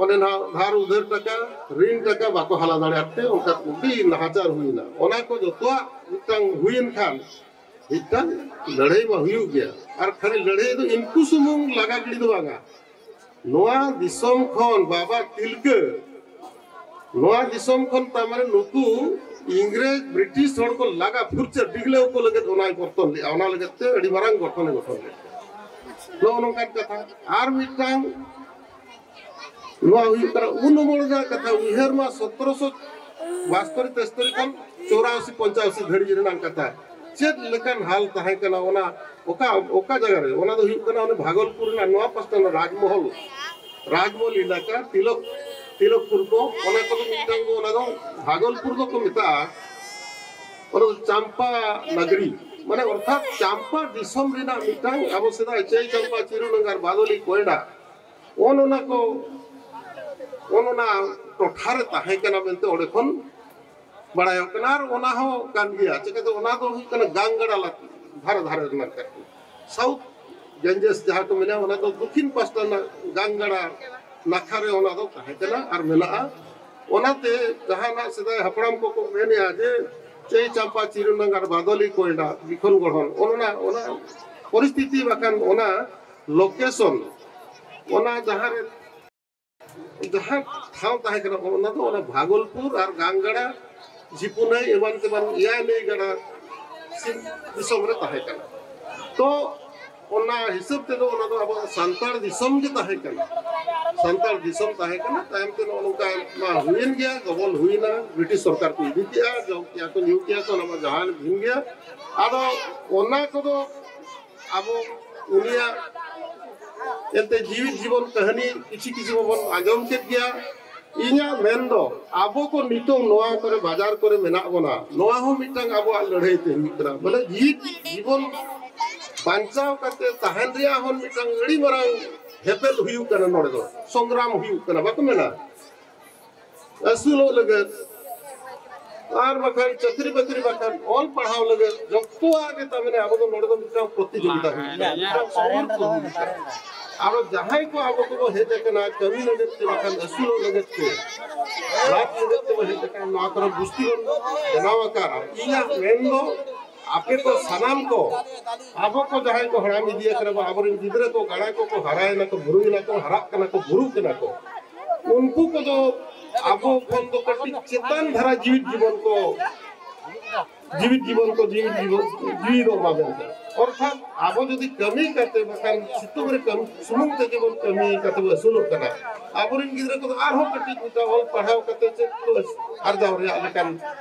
ᱚᱱᱮ ᱱᱟᱦᱟᱜ ᱫᱷᱟᱨ ᱩᱫᱷᱟᱹᱨ ᱴᱟᱠᱟ, ᱨᱤᱱ ᱴᱟᱠᱟ ᱵᱟᱠᱚ ᱦᱟᱞᱟ ᱫᱟᱲᱮᱭᱟᱜ ᱛᱮ ᱚᱱᱠᱟ ᱟᱹᱰᱤ ᱱᱟᱦᱟᱪᱟᱨ ᱦᱩᱭᱱᱟ᱾ ᱚᱱᱟ ᱠᱚ ᱡᱚᱛᱚᱣᱟᱜ ᱢᱤᱫᱴᱟᱝ ᱦᱩᱭᱮᱱ ᱠᱷᱟᱱ ᱢᱤᱫᱴᱟᱝ ᱞᱟᱹᱲᱦᱟᱹᱭ ᱢᱟ ᱦᱩᱭᱩᱜ ᱜᱮᱭᱟ᱾ ᱟᱨ ᱠᱷᱟᱹᱞᱤ ᱞᱟᱹᱲᱦᱟᱹᱭ ᱫᱚ ᱤᱱᱠᱩ ᱥᱩᱢᱩᱝ ᱞᱟᱜᱟ ᱜᱤᱰᱤ ᱫᱚ ᱵᱟᱝᱟ, ᱱᱚᱣᱟ ᱫᱤᱥᱚᱢ ᱠᱷᱚᱱ ᱵᱟᱵᱟ ᱛᱤᱞᱠᱟᱹ, ᱱᱚᱣᱟ ᱫᱤᱥᱚᱢ ᱠᱷᱚᱱ ᱛᱟᱨ ᱢᱟᱱᱮ ᱱᱩᱠᱩ ᱤᱝᱨᱮᱡᱽ ᱵᱨᱤᱴᱤᱥ ᱦᱚᱲ ᱠᱚ ᱞᱟᱜᱟ ᱯᱷᱩᱨᱪᱟᱹ ᱰᱤᱜᱽᱞᱟᱹᱣ ᱠᱚ ᱞᱟᱹᱜᱤᱫ ᱚᱱᱟᱭ ᱯᱚᱨᱛᱚᱱ ᱞᱮᱫᱼᱟ᱾ ᱚᱱᱟ ᱞᱟᱹᱜᱤᱫ ᱛᱮ ᱟᱹᱰᱤ ᱢᱟᱨᱟᱝ ᱜᱚᱴᱷᱚᱱᱮ ᱜᱚᱴᱷᱚᱱ ᱞᱮᱫᱼᱟ᱾ ᱱᱚᱜᱼᱚ ᱱᱚᱝᱠᱟᱱ ᱠᱟᱛᱷᱟ᱾ ᱟᱨ ᱢᱤᱫᱴᱟᱝ ᱱᱚᱣᱟ ᱦᱩᱭᱩᱜ ᱠᱟᱱᱟ ᱩᱱ ᱚᱢᱚᱞ ᱨᱮᱱᱟᱜ ᱠᱟᱛᱷᱟ, ᱩᱭᱦᱟᱹᱨ ᱢᱟ ᱥᱚᱛᱨᱚᱥᱚ ᱵᱟᱥᱛᱚᱨᱤ ᱛᱮᱥᱛᱚᱨᱤ ᱠᱷᱚᱱ ᱪᱚᱣᱨᱟᱥᱤ ᱯᱚᱧᱪᱟᱥᱤ ᱫᱷᱟᱹᱨᱤᱡ ᱨᱮᱱᱟᱜ ᱠᱟᱛᱷᱟ᱾ ᱪᱮᱫ ᱞᱮᱠᱟᱱ ᱦᱟᱞ ᱛᱟᱦᱮᱸ ᱠᱟᱱᱟ ᱚᱱᱟ ᱚᱠᱟ, ᱚᱠᱟ ᱡᱟᱭᱜᱟ ᱨᱮ? ᱚᱱᱟ ᱫᱚ ᱦᱩᱭᱩᱜ ᱠᱟᱱᱟ ᱚᱱᱟ ᱵᱷᱟᱜᱚᱞᱯᱩᱨ ᱨᱮᱱᱟᱜ ᱱᱚᱣᱟ ᱯᱟᱥᱴᱟ ᱨᱮᱱᱟᱜ ᱨᱟᱡᱽᱢᱚᱦᱚᱞ, ᱨᱟᱡᱽᱢᱚᱦᱚᱞ ᱮᱞᱟᱠᱟ, ᱛᱤᱞᱚᱠ, ᱛᱤᱞᱚᱠᱯᱩᱨ ᱠᱚ, ᱚᱱᱟ ᱠᱚᱫᱚ ᱢᱤᱫᱴᱟᱝ ᱫᱚ ᱚᱱᱟ ᱫᱚ ᱵᱷᱟᱜᱚᱞᱯᱩᱨ ᱫᱚᱠᱚ ᱢᱮᱛᱟᱜᱼᱟ᱾ ᱚᱱᱟ ᱫᱚ ᱪᱟᱢᱯᱟ ᱱᱟᱜᱽᱨᱤ, ᱢᱟᱱᱮ ᱚᱨᱛᱷᱟᱛ ᱪᱟᱢᱯᱟ ᱫᱤᱥᱚᱢ ᱨᱮᱱᱟᱜ ᱢᱤᱫᱴᱟᱝ ᱟᱵᱚ ᱥᱮᱫᱟᱭ ᱪᱟᱹᱭ ᱪᱟᱢᱯᱟ, ᱪᱤᱨᱩ ᱱᱟᱜᱟᱨ, ᱵᱟᱫᱚᱞᱤ, ᱠᱚᱭᱰᱟ, ᱚᱱ ᱚᱱᱟ ᱠᱚ, ᱚᱱ ᱚᱱᱟ ᱴᱚᱴᱷᱟ ᱨᱮ ᱛᱟᱦᱮᱸ ᱠᱟᱱᱟ ᱢᱮᱱᱛᱮ ᱚᱸᱰᱮ ᱠᱷᱚᱱ ᱵᱟᱲᱟᱭᱚᱜ ᱠᱟᱱᱟ᱾ ᱟᱨ ᱚᱱᱟ ᱦᱚᱸ ᱠᱟᱱ ᱜᱮᱭᱟ, ᱪᱤᱠᱟᱹᱛᱮ ᱚᱱᱟ ᱫᱚ ᱦᱩᱭᱩᱜ ᱠᱟᱱᱟ ᱜᱟᱝ ᱜᱟᱰᱟ ᱞᱟ-, ᱫᱷᱟᱨᱮ ᱫᱷᱟᱨᱮ ᱨᱮᱱᱟᱜ ᱠᱟᱱᱟ᱾ ᱥᱟᱣᱩᱛᱷ ᱜᱮᱧᱡᱮᱥ ᱡᱟᱦᱟᱸ ᱠᱚ ᱢᱮᱱᱟ, ᱚᱱᱟ ᱫᱚ ᱫᱚᱠᱷᱤᱱ ᱯᱟᱥᱴᱟ ᱨᱮᱱᱟᱜ ᱜᱟᱝ ᱜᱟᱰᱟ ᱱᱟᱠᱷᱟ ᱨᱮ ᱚᱱᱟ ᱫᱚ ᱛᱟᱦᱮᱸ ᱠᱟᱱᱟ ᱟᱨ ᱢᱮᱱᱟᱜᱼᱟ᱾ ᱚᱱᱟᱛᱮ ᱡᱟᱦᱟᱱᱟᱜ ᱥᱮᱫᱟᱭ ᱦᱟᱯᱲᱟᱢ ᱠᱚᱠᱚ ᱢᱮᱱᱮᱜᱼᱟ ᱡᱮ ᱪᱟᱹᱭ ᱪᱟᱢᱯᱟ ᱪᱤᱨᱩᱱᱟᱝ ᱟᱨ ᱵᱟᱫᱚᱞᱤ ᱠᱚᱭᱰᱟ ᱵᱤᱠᱷᱚᱱ ᱜᱚᱲᱦᱚᱱ, ᱚᱱᱟ, ᱚᱱᱟ ᱯᱚᱨᱤᱥᱛᱷᱤᱛᱤ ᱵᱟᱠᱷᱟᱱ ᱚᱱᱟ ᱞᱳᱠᱮᱥᱚᱱ, ᱚᱱᱟ ᱡᱟᱦᱟᱸ ᱨᱮ ᱡᱟᱦᱟᱸ ᱴᱷᱟᱶ ᱛᱟᱦᱮᱸ ᱠᱟᱱᱟ, ᱚᱱᱟ ᱫᱚ ᱚᱱᱟ ᱵᱷᱟᱜᱚᱞᱯᱩᱨ ᱟᱨ ᱜᱟᱝᱜᱟᱲᱟ ᱡᱷᱤᱯᱩᱱᱟᱹᱭ ᱮᱢᱟᱱ ᱛᱮᱢᱟᱱ ᱮᱭᱟᱭ ᱱᱟᱹᱭ ᱜᱟᱰᱟ ᱥᱤᱧ ᱫᱤᱥᱚᱢ ᱨᱮ ᱛᱟᱦᱮᱸ ᱠᱟᱱᱟ᱾ ᱛᱚ ᱚᱱᱟ ᱦᱤᱥᱟᱹᱵ ᱛᱮᱫᱚ ᱚᱱᱟ ᱫᱚ ᱟᱵᱚᱣᱟᱜ ᱥᱟᱱᱛᱟᱲ ᱫᱤᱥᱚᱢ ᱜᱮ ᱛᱟᱦᱮᱸ ᱠᱟᱱᱟ᱾ ᱥᱟᱱᱛᱟᱲ ᱫᱤᱥᱚᱢ ᱛᱟᱦᱮᱸ ᱠᱟᱱᱟ᱾ ᱛᱟᱭᱚᱢ ᱛᱮ ᱱᱚᱜᱼᱚ ᱱᱚᱝᱠᱟ ᱢᱟ ᱦᱩᱭᱮᱱ ᱜᱮᱭᱟ, ᱜᱚᱵᱚᱞ ᱦᱩᱭᱱᱟ, ᱵᱨᱤᱴᱤᱥ ᱥᱚᱨᱠᱟᱨ ᱠᱚ ᱤᱫᱤ ᱠᱮᱜᱼᱟ, ᱡᱚᱢ ᱠᱮᱜᱼᱟ ᱠᱚ, ᱧᱩ ᱠᱮᱜᱼᱟ ᱠᱚ, ᱚᱱᱟ ᱢᱟ ᱡᱟᱦᱟᱸ ᱵᱷᱤᱱ ᱜᱮᱭᱟ᱾ ᱟᱫᱚ ᱚᱱᱟ ᱠᱚᱫᱚ ᱟᱵᱚ ᱩᱱᱤᱭᱟᱜ ᱮᱱᱛᱮ ᱡᱤᱣᱤᱫ ᱡᱤᱵᱚᱱ ᱠᱟᱹᱦᱱᱤ ᱠᱤᱪᱷᱤ ᱠᱤᱪᱷᱤ ᱵᱚᱱ ᱟᱸᱡᱚᱢ ᱠᱮᱫ ᱜᱮᱭᱟ᱾ ᱤᱧᱟᱹᱜ ᱢᱮᱱ ᱫᱚ ᱟᱵᱚ ᱠᱚ ᱱᱤᱛᱚᱝ ᱱᱚᱣᱟ ᱠᱚᱨᱮ ᱵᱟᱡᱟᱨ ᱠᱚᱨᱮ ᱢᱮᱱᱟᱜ ᱵᱚᱱᱟ, ᱱᱚᱣᱟ ᱦᱚᱸ ᱢᱤᱫᱴᱟᱝ ᱟᱵᱚᱣᱟᱜ ᱞᱟᱹᱲᱦᱟᱹᱭ ᱛᱮ ᱦᱩᱭᱩᱜ ᱠᱟᱱᱟ᱾ ᱵᱚᱞᱮ ᱡᱤᱣᱤᱫ ᱡᱤᱵᱚᱱ ᱵᱟᱧᱪᱟᱣ ᱠᱟᱛᱮ ᱛᱟᱦᱮᱱ ᱨᱮᱭᱟᱜ ᱦᱚᱸ ᱢᱤᱫᱴᱟᱝ ᱟᱹᱰᱤ ᱢᱟᱨᱟᱝ ᱦᱮᱯᱮᱫ ᱦᱩᱭᱩᱜ ᱠᱟᱱᱟ, ᱱᱚᱰᱮ ᱫᱚ ᱥᱚᱝᱜᱨᱟᱢ ᱦᱩᱭᱩᱜ ᱠᱟᱱᱟ, ᱵᱟᱠᱚ ᱢᱮᱱᱟ? ᱟᱹᱥᱩᱞᱚᱜ ᱞᱟᱹᱜᱤᱫ, ᱟᱨ ᱵᱟᱠᱷᱟᱱ ᱪᱟᱹᱠᱨᱤ ᱵᱟᱹᱠᱨᱤ, ᱵᱟᱠᱷᱟᱱ ᱚᱞ ᱯᱟᱲᱦᱟᱣ ᱞᱟᱹᱜᱤᱫ, ᱡᱚᱛᱚᱣᱟᱜ ᱜᱮ ᱛᱟᱨ ᱢᱟᱱᱮ ᱟᱵᱚ ᱫᱚ ᱱᱚᱰᱮ ᱫᱚ ᱢᱤᱫᱴᱟᱝ ᱯᱨᱚᱛᱤᱡᱳᱜᱤᱛᱟ ᱦᱩᱭᱩᱜ ᱠᱟᱱᱟ, ᱢᱤᱫᱴᱟᱝ ᱥᱚᱝᱜᱨᱟᱢ ᱦᱩᱭᱩᱜ ᱠᱟᱱᱟ᱾ ᱟᱨᱚ ᱡᱟᱦᱟᱸᱭ ᱠᱚ ᱟᱵᱚ ᱠᱚᱵᱚ ᱦᱮᱡ ᱟᱠᱟᱱᱟ ᱠᱟᱹᱢᱤ ᱞᱟᱹᱜᱤᱫ ᱛᱮ, ᱵᱟᱠᱷᱟᱱ ᱟᱹᱥᱩᱞᱚᱜ ᱞᱟᱹᱜᱤᱫ ᱛᱮ, ᱞᱟᱵᱷ ᱞᱟᱹᱜᱤᱫ ᱛᱮᱵᱚ ᱦᱮᱡ ᱟᱠᱟᱱᱟ, ᱱᱚᱣᱟ ᱠᱚᱨᱮ ᱜᱩᱥᱴᱤ ᱵᱚᱱ ᱵᱮᱱᱟᱣ ᱟᱠᱟᱫᱼᱟ᱾ ᱤᱧᱟᱹᱜ ᱢᱮᱱ ᱫᱚ ᱟᱯᱮ ᱠᱚ ᱥᱟᱱᱟᱢ ᱠᱚ, ᱟᱵᱚ ᱠᱚ ᱡᱟᱦᱟᱸᱭ ᱠᱚ ᱦᱟᱲᱟᱢ ᱤᱫᱤ ᱟᱠᱟᱱᱟ ᱵᱚ, ᱟᱵᱚᱨᱮᱱ ᱜᱤᱫᱽᱨᱟᱹ ᱠᱚ, ᱜᱟᱲᱟ ᱠᱚᱠᱚ ᱦᱟᱨᱟᱭᱮᱱᱟ ᱠᱚ, ᱵᱩᱨᱩᱭᱮᱱᱟ ᱠᱚ, ᱦᱟᱨᱟᱜ ᱠᱟᱱᱟ ᱠᱚ, ᱵᱩᱨᱩᱜ ᱠᱟᱱᱟ ᱠᱚ, ᱩᱱᱠᱩ ᱠᱚᱫᱚ ᱟᱵᱚ ᱠᱷᱚᱱ ᱫᱚ ᱠᱟᱹᱴᱤᱡ ᱪᱮᱛᱟᱱ ᱫᱷᱟᱨᱟ ᱡᱤᱣᱤᱫ ᱡᱤᱵᱚᱱ ᱠᱚ, ᱡᱤᱣᱤᱫ ᱡᱤᱵᱚᱱ ᱠᱚ, ᱡᱤᱣᱤᱫ ᱡᱤᱵᱚᱱ, ᱡᱤᱣᱤ ᱫᱚ ᱮᱢᱟ ᱵᱚᱱ ᱯᱮ᱾ ᱚᱨᱛᱷᱟᱛ ᱟᱵᱚ ᱡᱩᱫᱤ ᱠᱟᱹᱢᱤ ᱠᱟᱛᱮ, ᱵᱟᱠᱷᱟᱱ ᱥᱤᱛᱩᱝ ᱨᱮ ᱠᱟᱹᱢᱤ ᱥᱩᱢᱩᱝ ᱛᱮ ᱡᱮᱢᱚᱱ ᱠᱟᱹᱢᱤ ᱠᱟᱛᱮ ᱵᱚ ᱟᱹᱥᱩᱞᱚᱜ ᱠᱟᱱᱟ, ᱟᱵᱚᱨᱮᱱ ᱜᱤᱫᱽᱨᱟᱹ ᱠᱚᱫᱚ ᱟᱨᱦᱚᱸ ᱠᱟᱹᱴᱤᱡ ᱢᱤᱫᱴᱟᱝ ᱚᱞ ᱯᱟᱲᱦᱟᱣ ᱠᱟᱛᱮ ᱪᱮᱫ ᱠᱚ ᱟᱨᱡᱟᱣ ᱨᱮᱭᱟᱜ ᱞᱮᱠᱟᱱ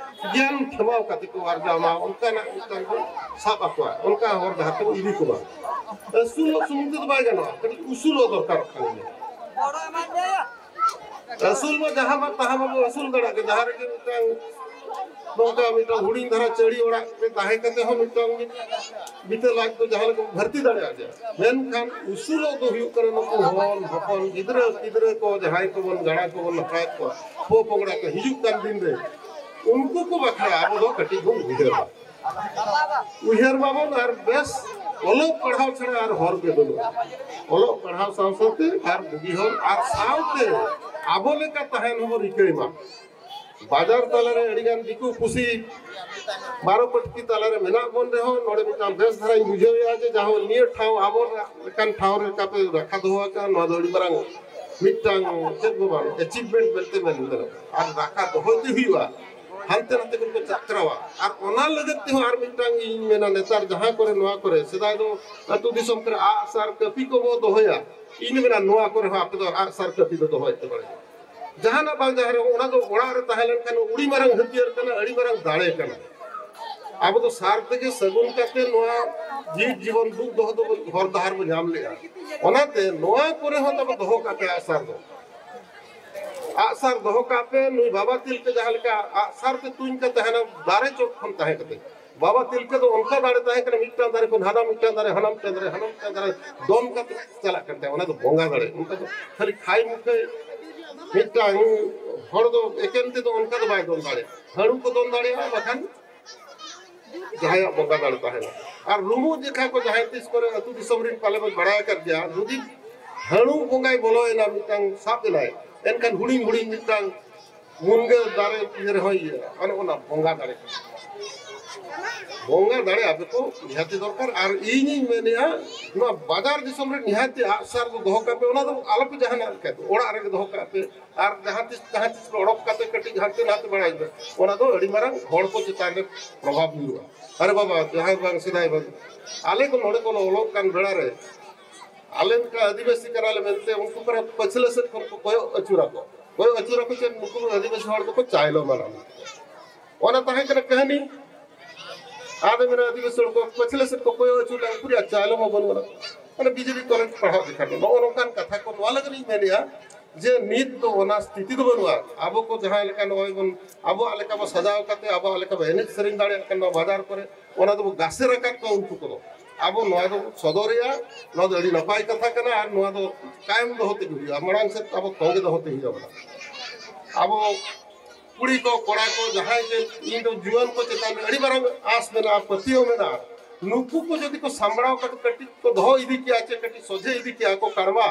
ᱜᱮᱭᱟᱱ ᱠᱷᱮᱢᱟᱣ ᱠᱟᱛᱮ ᱠᱚ ᱟᱨᱡᱟᱣ ᱢᱟ, ᱚᱱᱠᱟᱱᱟᱜ ᱢᱤᱫᱴᱟᱝ ᱵᱚᱱ ᱥᱟᱵ ᱟᱠᱚᱣᱟ, ᱚᱱᱠᱟ ᱦᱚᱨ ᱰᱟᱦᱟᱨ ᱛᱮᱵᱚᱱ ᱤᱫᱤ ᱠᱚᱢᱟ᱾ ᱟᱹᱥᱩᱞᱚᱜ ᱥᱩᱢᱩᱝ ᱛᱮᱫᱚ ᱵᱟᱭ ᱜᱟᱱᱚᱜᱼᱟ, ᱠᱟᱹᱴᱤᱡ ᱩᱥᱩᱞᱚᱜ ᱫᱚᱨᱠᱟᱨᱚᱜ ᱠᱟᱱ ᱜᱮᱭᱟ᱾ ᱟᱹᱥᱩᱞ ᱢᱟ ᱡᱟᱦᱟᱸ ᱢᱟ ᱛᱟᱦᱟᱸ ᱢᱟᱵᱚ ᱟᱹᱥᱩᱞ ᱫᱟᱲᱮᱭᱟᱜ ᱜᱮ, ᱡᱟᱦᱟᱸ ᱨᱮᱜᱮ ᱢᱤᱫᱴᱟᱝ ᱱᱚᱝᱠᱟ ᱢᱤᱫᱴᱟᱝ ᱦᱩᱰᱤᱧ ᱫᱷᱟᱨᱟ ᱪᱟᱹᱲᱤ ᱚᱲᱟᱜ ᱨᱮ ᱛᱟᱦᱮᱸ ᱠᱟᱛᱮ ᱦᱚᱸ ᱢᱤᱫᱴᱟᱝ ᱵᱤᱛᱟᱹ ᱞᱟᱡ ᱫᱚ ᱡᱟᱦᱟᱸ ᱞᱮᱠᱟ ᱵᱚᱱ ᱵᱷᱟᱹᱨᱛᱤ ᱫᱟᱲᱮᱭᱟᱜ ᱜᱮᱭᱟ᱾ ᱢᱮᱱᱠᱷᱟᱱ ᱩᱥᱩᱞᱚᱜ ᱫᱚ ᱦᱩᱭᱩᱜ ᱠᱟᱱᱟ ᱱᱩᱠᱩ ᱦᱚᱱ ᱦᱚᱯᱚᱱ ᱜᱤᱫᱽᱨᱟᱹ ᱯᱤᱫᱽᱨᱟᱹ ᱠᱚ, ᱡᱟᱦᱟᱸᱭ ᱠᱚᱵᱚᱱ ᱜᱟᱲᱟ ᱠᱚᱵᱚᱱ ᱱᱟᱯᱟᱭᱮᱫ ᱠᱚᱣᱟ, ᱯᱚ ᱯᱚᱝᱲᱟ ᱠᱚ ᱦᱤᱡᱩᱜ ᱠᱟᱱ ᱫᱤᱱ ᱨᱮ ᱩᱱᱠᱩ ᱠᱚ ᱵᱟᱠᱷᱨᱟ ᱟᱵᱚ ᱫᱚ ᱠᱟᱹᱴᱤᱡ ᱵᱚᱱ ᱩᱭᱦᱟᱹᱨᱟ᱾ ᱩᱭᱦᱟᱹᱨ ᱢᱟᱵᱚᱱ ᱟᱨ ᱵᱮᱥ ᱚᱞᱚᱜ ᱯᱟᱲᱦᱟᱣ ᱪᱷᱟᱲᱟ ᱟᱨ ᱦᱚᱨ ᱜᱮ ᱵᱟᱹᱱᱩᱜᱼᱟ᱾ ᱚᱞᱚᱜ ᱯᱟᱲᱦᱟᱣ ᱥᱟᱶ ᱥᱟᱶᱛᱮ ᱟᱨ ᱵᱩᱜᱤ ᱦᱚᱨ ᱟᱨ ᱥᱟᱶᱛᱮ ᱟᱵᱚ ᱞᱮᱠᱟ ᱛᱟᱦᱮᱱ ᱦᱚᱸᱵᱚᱱ ᱨᱤᱠᱟᱹᱭ ᱢᱟ᱾ ᱵᱟᱡᱟᱨ ᱛᱟᱞᱟᱨᱮ ᱟᱹᱰᱤᱜᱟᱱ ᱫᱤᱠᱩ ᱯᱩᱥᱤ ᱵᱟᱨᱚ ᱯᱟᱹᱴᱠᱤ ᱛᱟᱞᱟᱨᱮ ᱢᱮᱱᱟᱜ ᱵᱚᱱ ᱨᱮᱦᱚᱸ, ᱱᱚᱰᱮ ᱢᱤᱫᱴᱟᱝ ᱵᱮᱥ ᱫᱷᱟᱨᱟᱧ ᱵᱩᱡᱷᱟᱹᱣᱮᱫᱼᱟ ᱡᱮ ᱡᱟᱦᱟᱸ ᱱᱤᱭᱟᱹ ᱴᱷᱟᱶ ᱟᱵᱚ ᱞᱮᱠᱟᱱ ᱴᱷᱟᱶ ᱨᱮ ᱞᱮᱠᱟᱯᱮ ᱨᱟᱠᱷᱟ ᱫᱚᱦᱚ ᱟᱠᱟᱫᱼᱟ, ᱱᱚᱣᱟ ᱫᱚ ᱟᱹᱰᱤ ᱢᱟᱨᱟᱝ ᱢᱤᱫᱴᱟᱝ ᱪᱮᱫ ᱵᱚ ᱵᱟᱝ achievement ᱢᱮᱱᱛᱮ ᱢᱮᱱ ᱜᱟᱱᱚᱜᱼᱟ᱾ ᱟᱨ ᱨᱟᱠᱷᱟ ᱫᱚᱦᱚᱭ ᱛᱮ ᱦᱩᱭᱩᱜᱼᱟ, ᱦᱟᱱᱛᱮ ᱱᱟᱛᱮ ᱠᱷᱚᱱ ᱠᱚ ᱪᱟᱠᱨᱟᱣᱟ᱾ ᱟᱨ ᱚᱱᱟ ᱞᱟᱹᱜᱤᱫ ᱛᱮᱦᱚᱸ ᱟᱨ ᱢᱤᱫᱴᱟᱝ ᱤᱧ ᱢᱮᱱᱟ, ᱱᱮᱛᱟᱨ ᱡᱟᱦᱟᱸ ᱠᱚᱨᱮ ᱱᱚᱣᱟ ᱠᱚᱨᱮ ᱥᱮᱫᱟᱭ ᱫᱚ ᱟᱹᱛᱩ ᱫᱤᱥᱚᱢ ᱠᱚᱨᱮ ᱟᱜ ᱥᱟᱨ ᱠᱟᱹᱯᱤ ᱠᱚᱵᱚ ᱫᱚᱦᱚᱭᱟ, ᱤᱧ ᱢᱮᱱᱟ ᱱᱚᱣᱟ ᱠᱚᱨᱮ ᱦᱚᱸ ᱟᱯᱮ ᱫᱚ ᱟᱜ ᱥᱟᱨ ᱠᱟᱹᱯᱤ ᱫᱚ ᱫᱚᱦᱚᱭ ᱯᱮ ᱵᱟᱲᱮ᱾ ᱡᱟᱦᱟᱱᱟᱜ ᱵᱟᱝ ᱡᱟᱦᱟᱸ ᱨᱮ ᱚᱱᱟ ᱫᱚ ᱚᱲᱟᱜ ᱨᱮ ᱛᱟᱦᱮᱸ ᱞᱮᱱᱠᱷᱟᱱ ᱟᱹᱰᱤ ᱢᱟᱨᱟᱝ ᱦᱟᱹᱛᱭᱟᱹᱨ ᱠᱟᱱᱟ, ᱟᱹᱰᱤ ᱢᱟᱨᱟᱝ ᱫᱟᱲᱮ ᱠᱟᱱᱟ᱾ ᱟᱵᱚ ᱫᱚ ᱥᱟᱨ ᱛᱮᱜᱮ ᱥᱟᱹᱜᱩᱱ ᱠᱟᱛᱮ ᱱᱚᱣᱟ ᱡᱤᱵᱽ ᱡᱤᱵᱚᱱ ᱫᱩᱜ ᱫᱚᱦᱚ ᱫᱚ ᱦᱚᱨ ᱰᱟᱦᱟᱨ ᱵᱚ ᱧᱟᱢ ᱞᱮᱜᱼᱟ᱾ ᱚᱱᱟᱛᱮ ᱱᱚᱣᱟ ᱠᱚᱨᱮ ᱦᱚᱸ ᱛᱟᱵᱚ ᱫᱚᱦᱚ ᱠᱟᱜ ᱯᱮ ᱟᱜ ᱥᱟᱨ ᱫᱚ᱾ ᱟᱜ ᱥᱟᱨ ᱫᱚᱦᱚ ᱠᱟᱜ ᱯᱮ᱾ ᱱᱩᱭ ᱵᱟᱵᱟ ᱛᱤᱞᱠᱟᱹ ᱡᱟᱦᱟᱸ ᱞᱮᱠᱟ ᱟᱜ ᱥᱟᱨ ᱛᱮ ᱛᱩᱧ ᱠᱟᱛᱮ ᱦᱟᱱᱟ ᱫᱟᱨᱮ ᱪᱚᱴ ᱠᱷᱚᱱ ᱛᱟᱦᱮᱸ ᱠᱟᱛᱮ, ᱵᱟᱵᱟ ᱛᱤᱞᱠᱟᱹ ᱫᱚ ᱚᱱᱠᱟ ᱫᱟᱲᱮ ᱛᱟᱦᱮᱸ ᱠᱟᱱᱟ, ᱢᱤᱫᱴᱟᱝ ᱫᱟᱨᱮ ᱦᱟᱱᱟ ᱢᱤᱫᱴᱟᱝ ᱫᱟᱨᱮ, ᱦᱟᱱᱟ ᱢᱤᱫᱴᱟᱝ ᱫᱟᱨᱮ, ᱦᱟᱱᱟ ᱢᱤᱫᱴᱟᱝ ᱫᱟᱨᱮ ᱫᱚᱱ ᱠᱟᱛᱮ ᱪᱟᱞᱟᱜ ᱠᱟᱱ ᱛᱟᱦᱮᱸᱫ᱾ ᱚᱱᱟ ᱫᱚ ᱵᱚᱸᱜᱟ ᱫᱟᱲᱮ᱾ ᱚᱱᱠᱟ ᱫᱚ ᱠᱷᱟᱹᱞᱤ ᱠᱷᱟᱭ ᱢᱩᱠᱷᱟᱹᱭ ᱢᱤᱫᱴᱟᱝ ᱦᱚᱲ ᱫᱚ ᱮᱠᱮᱱ ᱛᱮᱫᱚ ᱚᱱᱠᱟ ᱫᱚ ᱵᱟᱭ ᱫᱚᱱ ᱫᱟᱲᱮᱭᱟᱜᱼᱟ᱾ ᱦᱟᱹᱲᱩ ᱠᱚ ᱫᱚᱱ ᱫᱟᱲᱮᱭᱟᱜᱼᱟ, ᱵᱟᱠᱷᱟᱱ ᱡᱟᱦᱟᱸᱭᱟᱜ ᱵᱚᱸᱜᱟ ᱫᱟᱲᱮ ᱛᱟᱦᱮᱱᱟ᱾ ᱟᱨ ᱨᱩᱢᱩᱜ ᱡᱮᱠᱷᱟ ᱠᱚ ᱡᱟᱦᱟᱸᱭ ᱛᱤᱥ ᱠᱚᱨᱮ ᱟᱹᱛᱩ ᱫᱤᱥᱚᱢ ᱨᱮᱱ ᱯᱟᱞᱮ ᱵᱚᱱ ᱵᱟᱲᱟᱭ ᱟᱠᱟᱫ ᱜᱮᱭᱟ, ᱡᱩᱫᱤ ᱦᱟᱹᱲᱩ ᱵᱚᱸᱜᱟᱭ ᱵᱚᱞᱚᱭᱮᱱᱟ, ᱢᱤᱫᱴᱟᱝ ᱥᱟᱵ ᱮᱱᱟᱭ, ᱮᱱᱠᱷᱟᱱ ᱦᱩᱰᱤᱧ ᱦᱩᱰᱤᱧ ᱢᱤᱫᱴᱟᱝ ᱢᱩᱱᱜᱟᱹ ᱫᱟᱨᱮ ᱤᱭᱟᱹ ᱨᱮᱦᱚᱸᱭ ᱤᱭᱟᱹ, ᱚᱱᱮ ᱚᱱᱟ ᱵᱚᱸᱜᱟ ᱫᱟᱲᱮ ᱠᱟᱱᱟ᱾ ᱵᱚᱸᱜᱟ ᱫᱟᱲᱮ ᱟᱯᱮ ᱠᱚ ᱱᱤᱦᱟᱹᱛᱤ ᱫᱚᱨᱠᱟᱨ᱾ ᱟᱨ ᱤᱧᱤᱧ ᱢᱮᱱᱮᱫᱼᱟ, ᱱᱚᱣᱟ ᱵᱟᱡᱟᱨ ᱫᱤᱥᱚᱢ ᱨᱮ ᱱᱤᱦᱟᱹᱛᱤ ᱟᱜᱼᱥᱟᱨ ᱫᱚ ᱫᱚᱦᱚ ᱠᱟᱜ ᱯᱮ, ᱚᱱᱟ ᱫᱚ ᱟᱞᱚᱯᱮ ᱡᱟᱦᱟᱱᱟᱜ ᱞᱮᱠᱟ ᱫᱚ, ᱚᱲᱟᱜ ᱨᱮᱜᱮ ᱫᱚᱦᱚ ᱠᱟᱜ ᱯᱮ᱾ ᱟᱨ ᱡᱟᱦᱟᱸ ᱛᱤᱥ ᱡᱟᱦᱟᱸ ᱛᱤᱥ ᱯᱮ ᱚᱰᱚᱠ ᱠᱟᱛᱮ ᱠᱟᱹᱴᱤᱡ ᱦᱟᱱᱛᱮ ᱱᱟᱛᱮ ᱵᱟᱲᱟᱭ ᱯᱮ, ᱚᱱᱟ ᱫᱚ ᱟᱹᱰᱤ ᱢᱟᱨᱟᱝ ᱦᱚᱲ ᱠᱚ ᱪᱮᱛᱟᱱ ᱨᱮ ᱯᱨᱚᱵᱷᱟᱵᱽ ᱧᱩᱨᱩᱜᱼᱟ᱾ ᱟᱨᱮ ᱵᱟᱵᱟ, ᱡᱟᱦᱟᱸᱭ ᱵᱟᱝ ᱥᱮᱫᱟᱭ ᱵᱟᱝ, ᱟᱞᱮ ᱠᱚ ᱱᱚᱰᱮ ᱠᱷᱚᱱ ᱚᱞᱚᱜ ᱠᱟᱱ ᱵᱮᱲᱟ ᱨᱮ ᱟᱞᱮ ᱢᱤᱫᱴᱟᱝ ᱟᱹᱫᱤᱵᱟᱹᱥᱤ ᱠᱟᱱᱟᱞᱮ ᱢᱮᱱᱛᱮ ᱩᱱᱠᱩ ᱯᱟᱨᱟ ᱯᱟᱹᱪᱷᱞᱟᱹ ᱥᱮᱫ ᱠᱷᱚᱱ ᱠᱚ ᱠᱚᱭᱚᱜ ᱟᱹᱪᱩᱨᱟᱠᱚ, ᱠᱚᱭᱚᱜ ᱟᱹᱪᱩᱨᱟᱠᱚ ᱪᱮᱫ ᱱᱩᱠᱩ ᱟᱹᱫᱤᱵᱟᱹᱥᱤ ᱦᱚᱲ ᱫᱚᱠᱚ ᱪᱟᱭᱞᱚ ᱢᱟᱱᱟᱣ᱾ ᱚᱱᱟ ᱛᱟᱦᱮᱸ ᱠᱟᱱᱟ ᱠᱟᱹᱦᱱᱤ᱾ ᱟᱫᱚ ᱢᱮᱱᱟ ᱟᱹᱫᱤᱵᱟᱹᱥᱤ ᱦᱚᱲ ᱠᱚ ᱯᱟᱹᱪᱷᱞᱟᱹ ᱥᱮᱫ ᱠᱚ ᱠᱚᱭᱚᱜ ᱟᱹᱪᱩᱨ ᱞᱮᱱ ᱠᱷᱟᱱ ᱪᱟᱭᱞᱚ ᱢᱟ ᱵᱟᱹᱱᱩᱜ ᱟᱱᱟ᱾ ᱢᱟᱱᱮ ᱵᱤᱡᱮᱯᱤ ᱠᱚᱞᱮᱡᱽ ᱯᱟᱲᱦᱟᱣ ᱡᱚᱠᱷᱟᱱ ᱫᱚ ᱱᱚᱜᱼᱚ ᱱᱚᱝᱠᱟᱱ ᱠᱟᱛᱷᱟ ᱠᱚ, ᱱᱚᱣᱟ ᱞᱟᱹᱜᱤᱫ ᱤᱧ ᱢᱮᱱᱮᱫᱼᱟ ᱡᱮ ᱱᱤᱛ ᱫᱚ ᱚᱱᱟ ᱥᱛᱷᱤᱛᱤ ᱫᱚ ᱵᱟᱹᱱᱩᱜᱼᱟ᱾ ᱟᱵᱚ ᱠᱚ ᱡᱟᱦᱟᱸ ᱞᱮᱠᱟ ᱱᱚᱜᱼᱚᱭ ᱵᱚᱱ ᱟᱵᱚᱣᱟᱜ ᱞᱮᱠᱟ ᱵᱚ ᱥᱟᱡᱟᱣ ᱠᱟᱛᱮ ᱟᱵᱚᱣᱟᱜ ᱞᱮᱠᱟ ᱵᱚ ᱮᱱᱮᱡ ᱥᱮᱨᱮᱧ ᱫᱟᱲᱮᱭᱟᱜ ᱠᱟᱱᱟ ᱱᱚᱣᱟ ᱵᱟᱡᱟᱨ ᱠᱚᱨᱮ, ᱚᱱᱟ ᱫᱚᱵᱚ ᱜᱟᱥᱮᱨ ᱟᱠᱟᱫ ᱠᱚᱣᱟ ᱩᱱᱠᱩ ᱠᱚᱫᱚ᱾ ᱟᱵᱚ ᱱᱚᱣᱟ ᱫᱚ ᱥᱚᱫᱚᱨᱮᱜᱼᱟ, ᱱᱚᱣᱟ ᱫᱚ ᱟᱹᱰᱤ ᱱᱟᱯᱟᱭ ᱠᱟᱛᱷᱟ ᱠᱟᱱᱟ᱾ ᱟᱨ ᱱᱚᱣᱟ ᱫᱚ ᱠᱟᱭᱮᱢ ᱫᱚᱦᱚ ᱛᱮᱜᱮ ᱦᱩᱭᱩᱜᱼᱟ, ᱢᱟᱲᱟᱝ ᱥᱮᱫ ᱟᱵᱚ ᱛᱚᱸᱜᱮ ᱫᱚᱦᱚ ᱛᱮ ᱦᱩᱭᱩᱜᱼᱟ᱾ ᱟᱵᱚ ᱠᱩᱲᱤ ᱠᱚ, ᱠᱚᱲᱟ ᱠᱚ, ᱡᱟᱦᱟᱸᱭ ᱜᱮ, ᱤᱧ ᱫᱚ ᱡᱩᱣᱟᱹᱱ ᱠᱚ ᱪᱮᱛᱟᱱ ᱨᱮ ᱟᱹᱰᱤ ᱢᱟᱨᱟᱝ ᱟᱸᱥ ᱢᱮᱱᱟᱜᱼᱟ, ᱯᱟᱹᱛᱭᱟᱹᱣ ᱢᱮᱱᱟᱜᱼᱟ᱾ ᱱᱩᱠᱩ ᱠᱚ ᱡᱩᱫᱤ ᱠᱚ ᱥᱟᱢᱵᱲᱟᱣ ᱠᱟᱛᱮ ᱠᱟᱹᱴᱤᱡ ᱠᱚ ᱫᱚᱦᱚ ᱤᱫᱤ ᱠᱮᱭᱟ, ᱪᱮ ᱠᱟᱹᱴᱤᱡ ᱥᱚᱡᱷᱮ ᱤᱫᱤ ᱠᱮᱭᱟ ᱠᱚ ᱠᱟᱲᱣᱟ,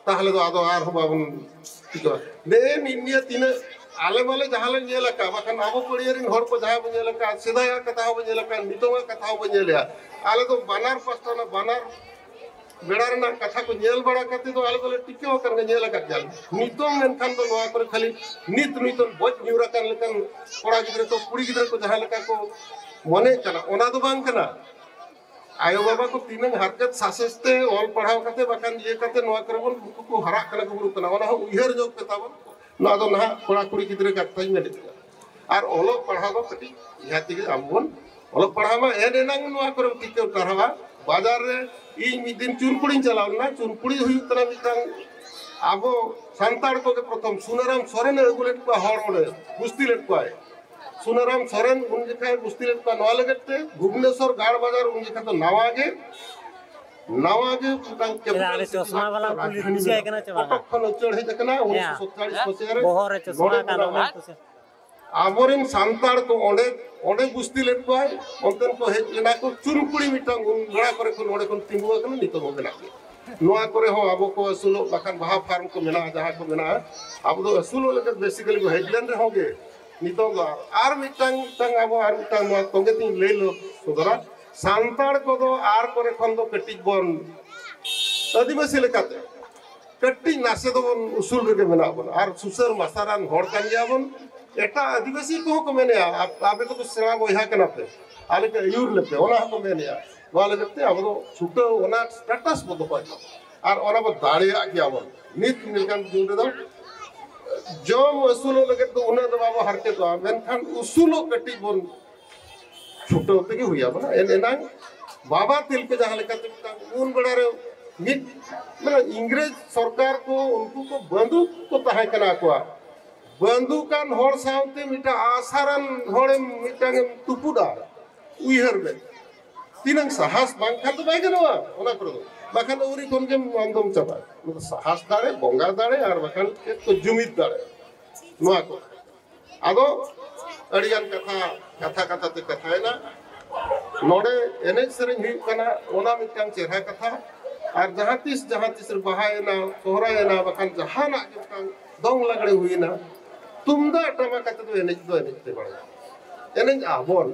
ᱛᱟᱦᱞᱮ ᱫᱚ ᱟᱫᱚ ᱟᱨᱦᱚᱸ ᱵᱟᱵᱚᱱ ᱴᱷᱤᱠᱟ᱾ ᱱᱮᱜᱼᱮ ᱱᱤᱭᱟᱹ ᱛᱤᱱᱟᱹᱜ ᱟᱞᱮ ᱢᱟᱞᱮ ᱡᱟᱦᱟᱸ ᱞᱮ ᱧᱮᱞ ᱟᱠᱟᱫ, ᱵᱟᱠᱷᱟᱱ ᱟᱵᱚ ᱯᱟᱹᱲᱤᱭᱟᱹ ᱨᱮᱱ ᱦᱚᱲ ᱠᱚ ᱡᱟᱦᱟᱸ ᱵᱚᱱ ᱧᱮᱞ ᱟᱠᱟᱫ, ᱥᱮᱫᱟᱭᱟᱜ ᱠᱟᱛᱷᱟ ᱦᱚᱸ ᱵᱚᱱ ᱧᱮᱞ ᱟᱠᱟᱫ, ᱱᱤᱛᱚᱜᱟᱜ ᱠᱟᱛᱷᱟ ᱦᱚᱸ ᱵᱚᱱ ᱧᱮᱞᱮᱜᱼᱟ᱾ ᱟᱞᱮ ᱫᱚ ᱵᱟᱱᱟᱨ ᱯᱟᱥᱴᱟ ᱨᱮᱱᱟᱜ ᱵᱟᱱᱟᱨ ᱵᱮᱲᱟ ᱨᱮᱱᱟᱜ ᱠᱟᱛᱷᱟ ᱠᱚ ᱧᱮᱞ ᱵᱟᱲᱟ ᱠᱟᱛᱮ ᱫᱚ ᱟᱞᱮ ᱫᱚᱞᱮ ᱴᱤᱠᱟᱹᱣ ᱟᱠᱟᱱ ᱜᱮ, ᱧᱮᱞ ᱟᱠᱟᱫ ᱜᱮᱭᱟᱞᱮ᱾ ᱱᱤᱛᱚᱝ ᱢᱮᱱᱠᱷᱟᱱ ᱫᱚ ᱱᱚᱣᱟ ᱠᱚᱨᱮ ᱠᱷᱟᱹᱞᱤ ᱱᱤᱛ ᱱᱤᱛᱚᱝ ᱵᱚᱡ ᱧᱩᱨ ᱟᱠᱟᱱ ᱞᱮᱠᱟᱱ ᱠᱚᱲᱟ ᱜᱤᱫᱽᱨᱟᱹ ᱠᱚ, ᱠᱩᱲᱤ ᱜᱤᱫᱽᱨᱟᱹ ᱠᱚ ᱡᱟᱦᱟᱸ ᱞᱮᱠᱟ ᱠᱚ ᱢᱚᱱᱮᱜ ᱠᱟᱱᱟ, ᱚᱱᱟ ᱫᱚ ᱵᱟᱝ ᱠᱟᱱᱟ᱾ ᱟᱭᱳ ᱵᱟᱵᱟ ᱠᱚ ᱛᱤᱱᱟᱹᱝ ᱦᱟᱨᱠᱮᱛ ᱥᱟᱥᱮᱛ ᱛᱮ ᱚᱞ ᱯᱟᱲᱦᱟᱣ ᱠᱟᱛᱮ ᱵᱟᱠᱷᱟᱱ ᱤᱭᱟᱹ ᱠᱟᱛᱮ ᱱᱚᱣᱟ ᱠᱚᱨᱮ ᱵᱚᱱ, ᱩᱱᱠᱩ ᱠᱚ ᱦᱟᱨᱟᱜ ᱠᱟᱱᱟ ᱠᱚ, ᱵᱩᱨᱩᱜ ᱠᱟᱱᱟ, ᱚᱱᱟ ᱦᱚᱸ ᱩᱭᱦᱟᱹᱨ ᱧᱚᱜ ᱯᱮ ᱛᱟᱵᱚᱱ᱾ ᱱᱚᱣᱟ ᱫᱚ ᱱᱟᱦᱟᱜ ᱠᱚᱲᱟ ᱠᱩᱲᱤ ᱜᱤᱫᱽᱨᱟᱹ ᱠᱟᱛᱷᱟᱧ ᱢᱮᱱᱮᱫ ᱠᱟᱱᱟ᱾ ᱟᱨ ᱚᱞᱚᱜ ᱯᱟᱲᱦᱟᱣ ᱫᱚ ᱠᱟᱹᱴᱤᱡ ᱤᱭᱟᱹ ᱛᱮᱜᱮ ᱟᱵᱚ ᱵᱚᱱ ᱚᱞᱚᱜ ᱯᱟᱲᱦᱟᱣ ᱢᱟ᱾ ᱮᱱ ᱮᱱᱟᱝ ᱱᱚᱣᱟ ᱠᱚᱨᱮᱢ ᱴᱤᱠᱟᱹᱣ ᱴᱟᱨᱦᱟᱣᱟ᱾ ᱵᱟᱡᱟᱨ ᱨᱮ ᱤᱧ ᱢᱤᱫ ᱫᱤᱱ ᱪᱩᱱᱠᱩᱲᱤᱧ ᱪᱟᱞᱟᱣ ᱞᱮᱱᱟ᱾ ᱪᱩᱱᱠᱩᱲᱤ ᱦᱩᱭᱩᱜ ᱠᱟᱱᱟ ᱢᱤᱫᱴᱟᱝ ᱟᱵᱚ ᱥᱟᱱᱛᱟᱲ ᱠᱚᱜᱮ ᱯᱨᱚᱛᱷᱚᱢ ᱥᱩᱱᱟᱨᱟᱢ ᱥᱚᱨᱮᱱᱮ ᱟᱹᱜᱩ ᱞᱮᱫ ᱠᱚᱣᱟ ᱦᱚᱲ ᱚᱸᱰᱮ, ᱵᱩᱥᱛᱤ ᱞᱮᱫ ᱠᱚᱣᱟᱭ᱾ ᱥᱩᱱᱟᱨᱟᱢ ᱥᱚᱨᱮᱱ ᱩᱱ ᱡᱚᱠᱷᱟᱡ ᱵᱩᱥᱛᱤ ᱞᱮᱫ ᱠᱚᱣᱟ ᱱᱚᱣᱟ ᱞᱟᱹᱜᱤᱫ ᱛᱮ, ᱵᱷᱩᱵᱽᱱᱮᱥᱚᱨ ᱜᱟᱲ ᱵᱟᱡᱟᱨ ᱩᱱ ᱡᱚᱠᱷᱟᱡ ᱫᱚ ᱱᱟᱣᱟ ᱜᱮ, ᱱᱟᱣᱟ ᱜᱮ ᱢᱤᱫᱴᱟᱝ capital city ᱨᱟᱡᱽᱫᱷᱟᱱᱤ ᱢᱮᱱᱟᱜᱼᱟ᱾ ᱠᱚᱴᱚᱠ ᱠᱷᱚᱱ ᱩᱪᱟᱹᱲ ᱦᱮᱡ ᱟᱠᱟᱱᱟ ᱩᱱᱤᱥᱥᱚ ᱥᱟᱛᱪᱟᱞᱤᱥ ᱢᱟᱹᱥᱤᱦᱟ ᱨᱮ᱾ ᱱᱚᱰᱮ ᱢᱮᱱᱟᱜᱼᱟ᱾ ᱟᱵᱚᱨᱮᱱ ᱥᱟᱱᱛᱟᱲ ᱠᱚ ᱚᱸᱰᱮ, ᱚᱸᱰᱮ ᱵᱩᱥᱛᱤ ᱞᱮᱫ ᱠᱚᱣᱟᱭ, ᱚᱱᱛᱮᱱ ᱠᱚ ᱦᱮᱡ ᱞᱮᱱᱟ ᱠᱚ, ᱪᱩᱱᱠᱩᱲᱤ ᱢᱤᱫᱴᱟᱝ ᱩᱱ ᱜᱟᱲ ᱠᱚᱨᱮ ᱠᱷᱚᱱ ᱚᱸᱰᱮ ᱠᱷᱚᱱ ᱛᱤᱸᱜᱩ ᱟᱠᱟᱱᱟ, ᱱᱤᱛᱚᱜ ᱦᱚᱸ ᱢᱮᱱᱟᱜ ᱜᱮᱭᱟ᱾ ᱱᱚᱣᱟ ᱠᱚᱨᱮ ᱦᱚᱸ ᱟᱵᱚ ᱠᱚ ᱟᱹᱥᱩᱞᱚᱜ, ᱵᱟᱠᱷᱟᱱ ᱵᱟᱦᱟ farm ᱠᱚ ᱢᱮᱱᱟᱜᱼᱟ, ᱡᱟᱦᱟᱸ ᱠᱚ ᱢᱮᱱᱟᱜᱼᱟ, ᱟᱵᱚ ᱫᱚ ᱟᱹᱥᱩᱞᱚᱜ ᱞᱟᱹᱜᱤᱫ basically ᱠᱚ ᱦᱮᱡ ᱞᱮᱱ ᱨᱮᱦᱚᱸ ᱜᱮ, ᱱᱤᱛᱚᱜ ᱫᱚ ᱟᱨ ᱢᱤᱫᱴᱟᱝ, ᱢᱤᱫᱴᱟᱝ ᱟᱵᱚ ᱟᱨ ᱢᱤᱫᱴᱟᱝ ᱱᱚᱣᱟ ᱛᱚᱸᱜᱮ ᱛᱤᱧ ᱞᱟᱹᱭ ᱞᱚ-, ᱥᱚᱫᱚᱨᱟ᱾ ᱥᱟᱱᱛᱟᱲ ᱠᱚᱫᱚ ᱟᱨ ᱠᱚᱨᱮ ᱠᱷᱚᱱ ᱫᱚ ᱠᱟᱹᱴᱤᱡ ᱵᱚᱱ ᱟᱹᱫᱤᱵᱟᱹᱥᱤ ᱞᱮᱠᱟᱛᱮ ᱠᱟᱹᱴᱤᱡ ᱱᱟᱥᱮ ᱫᱚᱵᱚᱱ ᱩᱥᱩᱞ ᱨᱮᱜᱮ ᱢᱮᱱᱟᱜ ᱵᱚᱱᱟ ᱟᱨ ᱥᱩᱥᱟᱹᱨ ᱢᱟᱥᱟᱨᱟᱱ ᱦᱚᱲ ᱠᱟᱱ ᱜᱮᱭᱟ ᱵᱚᱱ᱾ ᱮᱴᱟᱜ ᱟᱹᱫᱤᱵᱟᱹᱥᱤ ᱠᱚᱦᱚᱸ ᱠᱚ ᱢᱮᱱᱮᱜᱼᱟ, "ᱟᱯ-, ᱟᱯᱮ ᱫᱚᱠᱚ ᱥᱮᱬᱟ ᱵᱚᱭᱦᱟ ᱠᱟᱱᱟ ᱯᱮ, ᱟᱞᱮ ᱯᱮ ᱟᱹᱭᱩᱨ ᱞᱮᱯᱮ", ᱚᱱᱟ ᱦᱚᱸᱠᱚ ᱢᱮᱱᱮᱜᱼᱟ᱾ ᱱᱚᱣᱟ ᱞᱟᱹᱜᱤᱫ ᱛᱮ ᱟᱵᱚ ᱫᱚ ᱪᱷᱩᱴᱟᱹᱣ, ᱚᱱᱟ status ᱵᱚ ᱫᱚᱦᱚᱭ ᱢᱟ᱾ ᱟᱨ ᱚᱱᱟ ᱵᱚ ᱫᱟᱲᱮᱭᱟᱜ ᱜᱮᱭᱟ ᱵᱚᱱ᱾ ᱱᱤᱛ ᱞᱮᱠᱟᱱ ᱡᱩᱜᱽ ᱨᱮᱫᱚ ᱡᱚᱢ ᱟᱹᱥᱩᱞᱚᱜ ᱞᱟᱹᱜᱤᱫ ᱫᱚ ᱩᱱᱟᱹᱜ ᱫᱚ ᱵᱟᱵᱚ ᱦᱟᱨᱠᱮᱛᱚᱜᱼᱟ, ᱢᱮᱱᱠᱷᱟᱱ ᱩᱥᱩᱞᱚᱜ ᱠᱟᱹᱴᱤᱡ ᱵᱚᱱ ᱪᱷᱩᱴᱟᱹᱣ ᱛᱮᱜᱮ ᱦᱩᱭ ᱟᱵᱚᱱᱟ᱾ ᱮᱱ ᱮᱱᱟᱝ ᱵᱟᱵᱟ ᱛᱤᱞᱠᱟᱹ ᱡᱟᱦᱟᱸ ᱞᱮᱠᱟᱛᱮ ᱢᱤᱫᱴᱟᱝ ᱩᱱ ᱵᱮᱲᱟ ᱨᱮ ᱢᱤᱫ, ᱢᱟᱱᱮ, ᱤᱝᱨᱮᱡᱽ ᱥᱚᱨᱠᱟᱨ ᱠᱚ, ᱩᱱᱠᱩ ᱠᱚ ᱵᱟᱹᱱᱫᱩᱠ ᱠᱚ ᱛᱟᱦᱮᱸ ᱠᱟᱱᱟ ᱟᱠᱚᱣᱟᱜ᱾ ᱵᱟᱹᱱᱫᱩᱠᱟᱱ ᱦᱚᱲ ᱥᱟᱶᱛᱮ ᱢᱤᱫᱴᱟᱝ ᱟᱥᱟᱨᱟᱱ ᱦᱚᱲᱮᱢ ᱢᱤᱫᱴᱟᱝ ᱮᱢ ᱛᱩᱯᱩᱫᱟ, ᱩᱭᱦᱟᱹᱨ ᱢᱮ᱾ ᱛᱤᱱᱟᱹᱝ ᱥᱟᱦᱟᱥ ᱵᱟᱝᱠᱷᱟᱱ ᱫᱚ ᱵᱟᱭ ᱜᱟᱱᱚᱜᱼᱟ ᱚᱱᱟ ᱠᱚᱨᱮ ᱫᱚ, ᱵᱟᱠᱷᱟᱱ ᱟᱹᱣᱨᱤ ᱠᱷᱚᱱ ᱜᱮᱢ ᱟᱢᱫᱚᱢ ᱪᱟᱵᱟᱜᱼᱟ᱾ ᱚᱱᱟ ᱫᱚ ᱥᱟᱦᱟᱥ ᱫᱟᱲᱮ, ᱵᱚᱸᱜᱟ ᱫᱟᱲᱮ, ᱟᱨ ᱵᱟᱠᱷᱟᱱ ᱪᱮᱫ ᱠᱚ ᱡᱩᱢᱤᱫ ᱫᱟᱲᱮ, ᱱᱚᱣᱟ ᱠᱚ᱾ ᱟᱫᱚ ᱟᱹᱰᱤᱜᱟᱱ ᱠᱟᱛᱷᱟ, ᱠᱟᱛᱷᱟ ᱠᱟᱛᱷᱟ ᱛᱮ ᱠᱟᱛᱷᱟᱭᱮᱱᱟ᱾ ᱱᱚᱰᱮ ᱮᱱᱮᱡ ᱥᱮᱨᱮᱧ ᱦᱩᱭᱩᱜ ᱠᱟᱱᱟ, ᱚᱱᱟ ᱢᱤᱫᱴᱟᱝ ᱪᱮᱦᱨᱟ ᱠᱟᱛᱷᱟ᱾ ᱟᱨ ᱡᱟᱦᱟᱸ ᱛᱤᱥ, ᱡᱟᱦᱟᱸ ᱛᱤᱥ ᱨᱮ ᱵᱟᱦᱟᱭᱮᱱᱟ, ᱥᱚᱦᱨᱟᱭᱮᱱᱟ, ᱵᱟᱠᱷᱟᱱ ᱡᱟᱦᱟᱱᱟᱜ ᱜᱮ ᱢᱤᱫᱴᱟᱝ ᱫᱚᱝ ᱞᱟᱜᱽᱲᱮ ᱦᱩᱭᱮᱱᱟ, ᱛᱩᱢᱫᱟᱜ ᱴᱟᱢᱟᱠ ᱟᱛᱮ ᱫᱚ ᱮᱱᱮᱡ ᱫᱚ ᱮᱱᱮᱡ ᱛᱮ ᱵᱟᱲᱟᱭᱟ, ᱮᱱᱮᱡ ᱟᱵᱚᱱ᱾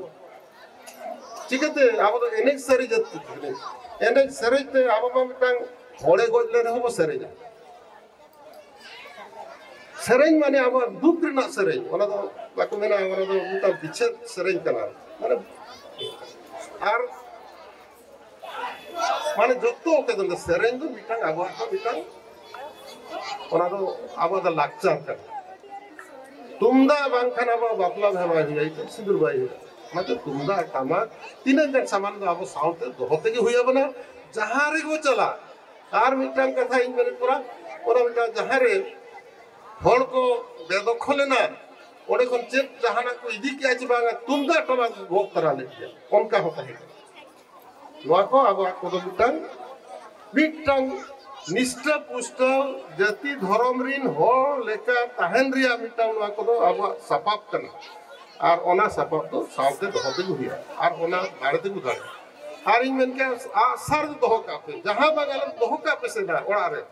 ᱪᱤᱠᱟᱹᱛᱮ ᱟᱵᱚ ᱫᱚ ᱮᱱᱮᱡ ᱥᱟᱹᱨᱤ ᱡᱟᱹᱛᱤ ᱠᱟᱱᱟ᱾ ᱮᱱᱮᱡ ᱥᱮᱨᱮᱧ ᱛᱮ ᱟᱵᱚ ᱢᱟ ᱢᱤᱫᱴᱟᱝ ᱦᱚᱲᱮ ᱜᱚᱡ ᱞᱮᱱ ᱨᱮᱦᱚᱸ ᱵᱚ ᱥᱮᱨᱮᱧᱟ᱾ ᱥᱮᱨᱮᱧ ᱢᱟᱱᱮ ᱟᱵᱚᱣᱟᱜ ᱫᱩᱠ ᱨᱮᱱᱟᱜ ᱥᱮᱨᱮᱧ, ᱚᱱᱟ ᱫᱚ ᱵᱟᱠᱚ ᱢᱮᱱᱟ, ᱚᱱᱟ ᱫᱚ ᱢᱤᱫᱴᱟᱝ ᱵᱤᱪᱷᱮᱫ ᱥᱮᱨᱮᱧ ᱠᱟᱱᱟ᱾ ᱢᱟᱱᱮ, ᱟᱨ ᱢᱟᱱᱮ ᱡᱚᱛᱚ ᱚᱠᱛᱮ ᱫᱚ ᱥᱮᱨᱮᱧ ᱫᱚ ᱢᱤᱫᱴᱟᱝ ᱟᱵᱚᱣᱟᱜ ᱫᱚ ᱢᱤᱫᱴᱟᱝ, ᱚᱱᱟ ᱫᱚ ᱟᱵᱚᱣᱟᱜ ᱫᱚ ᱞᱟᱠᱪᱟᱨ ᱠᱟᱱᱟ᱾ ᱛᱩᱢᱫᱟᱜ ᱵᱟᱝᱠᱷᱟᱱ ᱟᱵᱚᱣᱟᱜ ᱵᱟᱯᱞᱟ ᱵᱤᱦᱟᱹ ᱵᱟᱭ ᱦᱩᱭᱩᱜᱼᱟ, ᱤᱛᱩᱫ ᱥᱤᱸᱫᱩᱨ ᱵᱟᱭ ᱦᱩᱭᱩᱜᱼᱟ᱾ ᱚᱱᱟᱛᱮ ᱛᱩᱢᱫᱟᱜ ᱴᱟᱢᱟᱠ ᱛᱤᱱᱟᱹᱜ ᱜᱟᱱ ᱥᱟᱢᱟᱱ ᱫᱚ ᱟᱵᱚ ᱥᱟᱶᱛᱮ ᱫᱚᱦᱚ ᱛᱮᱜᱮ ᱦᱩᱭ ᱟᱵᱚᱱᱟ, ᱡᱟᱦᱟᱸ ᱨᱮᱜᱮ ᱵᱚ ᱪᱟᱞᱟᱜ᱾ ᱟᱨ ᱢᱤᱫᱴᱟᱝ ᱠᱟᱛᱷᱟ ᱤᱧ ᱢᱮᱱᱮᱫ ᱠᱟᱱᱟ, ᱚᱱᱟ ᱢᱤᱫᱴᱟᱝ ᱡᱟᱦᱟᱸ ᱨᱮ ᱦᱚᱲ ᱠᱚ ᱵᱮᱫᱚᱠᱷᱚᱞ ᱮᱱᱟ, ᱚᱸᱰᱮ ᱠᱷᱚᱱ ᱪᱮᱫ ᱡᱟᱦᱟᱱᱟᱜ ᱠᱚ ᱤᱫᱤ ᱠᱮᱜᱼᱟ ᱪᱮ ᱵᱟᱝᱟ, ᱛᱩᱢᱫᱟᱜ ᱴᱟᱢᱟᱠ ᱜᱚᱜ ᱛᱟᱨᱟ ᱞᱮᱫ ᱜᱮᱭᱟ, ᱚᱱᱠᱟ ᱦᱚᱸ ᱛᱟᱦᱮᱸ ᱠᱟᱱᱟ᱾ ᱱᱚᱣᱟ ᱠᱚ ᱟᱵᱚᱣᱟᱜ ᱠᱚᱫᱚ ᱢᱤᱫᱴᱟᱝ, ᱢᱤᱫᱴᱟᱝ ᱱᱤᱥᱴᱟᱹ ᱯᱩᱥᱴᱟᱹᱣ ᱡᱟᱹᱛᱤ ᱫᱷᱚᱨᱚᱢ ᱨᱤᱱ ᱦᱚᱲ ᱞᱮᱠᱟ ᱛᱟᱦᱮᱱ ᱨᱮᱭᱟᱜ ᱢᱤᱫᱴᱟᱝ ᱱᱚᱣᱟ ᱠᱚᱫᱚ ᱟᱵᱚᱣᱟᱜ ᱥᱟᱯᱟᱵ ᱠᱟᱱᱟ᱾ ᱟᱨ ᱚᱱᱟ ᱥᱟᱯᱟᱵ ᱫᱚ ᱥᱟᱶᱛᱮ ᱫᱚᱦᱚ ᱛᱮᱜᱮ ᱦᱩᱭᱩᱜᱼᱟ, ᱟᱨ ᱚᱱᱟ ᱫᱟᱲᱮ ᱛᱮᱜᱮ ᱫᱟᱲᱮ᱾ ᱟᱨ ᱤᱧ ᱢᱮᱱ ᱠᱮᱭᱟ, ᱟᱜᱼᱥᱟᱨ ᱫᱚ ᱫᱚᱦᱚ ᱠᱟᱜ ᱯᱮ, ᱡᱟᱦᱟᱸ ᱵᱟᱝ ᱟᱞᱚᱢ ᱫᱚᱦᱚ ᱠᱟᱜ ᱯᱮ ᱥᱮᱫᱟᱭ ᱚᱲᱟᱜ ᱨᱮ,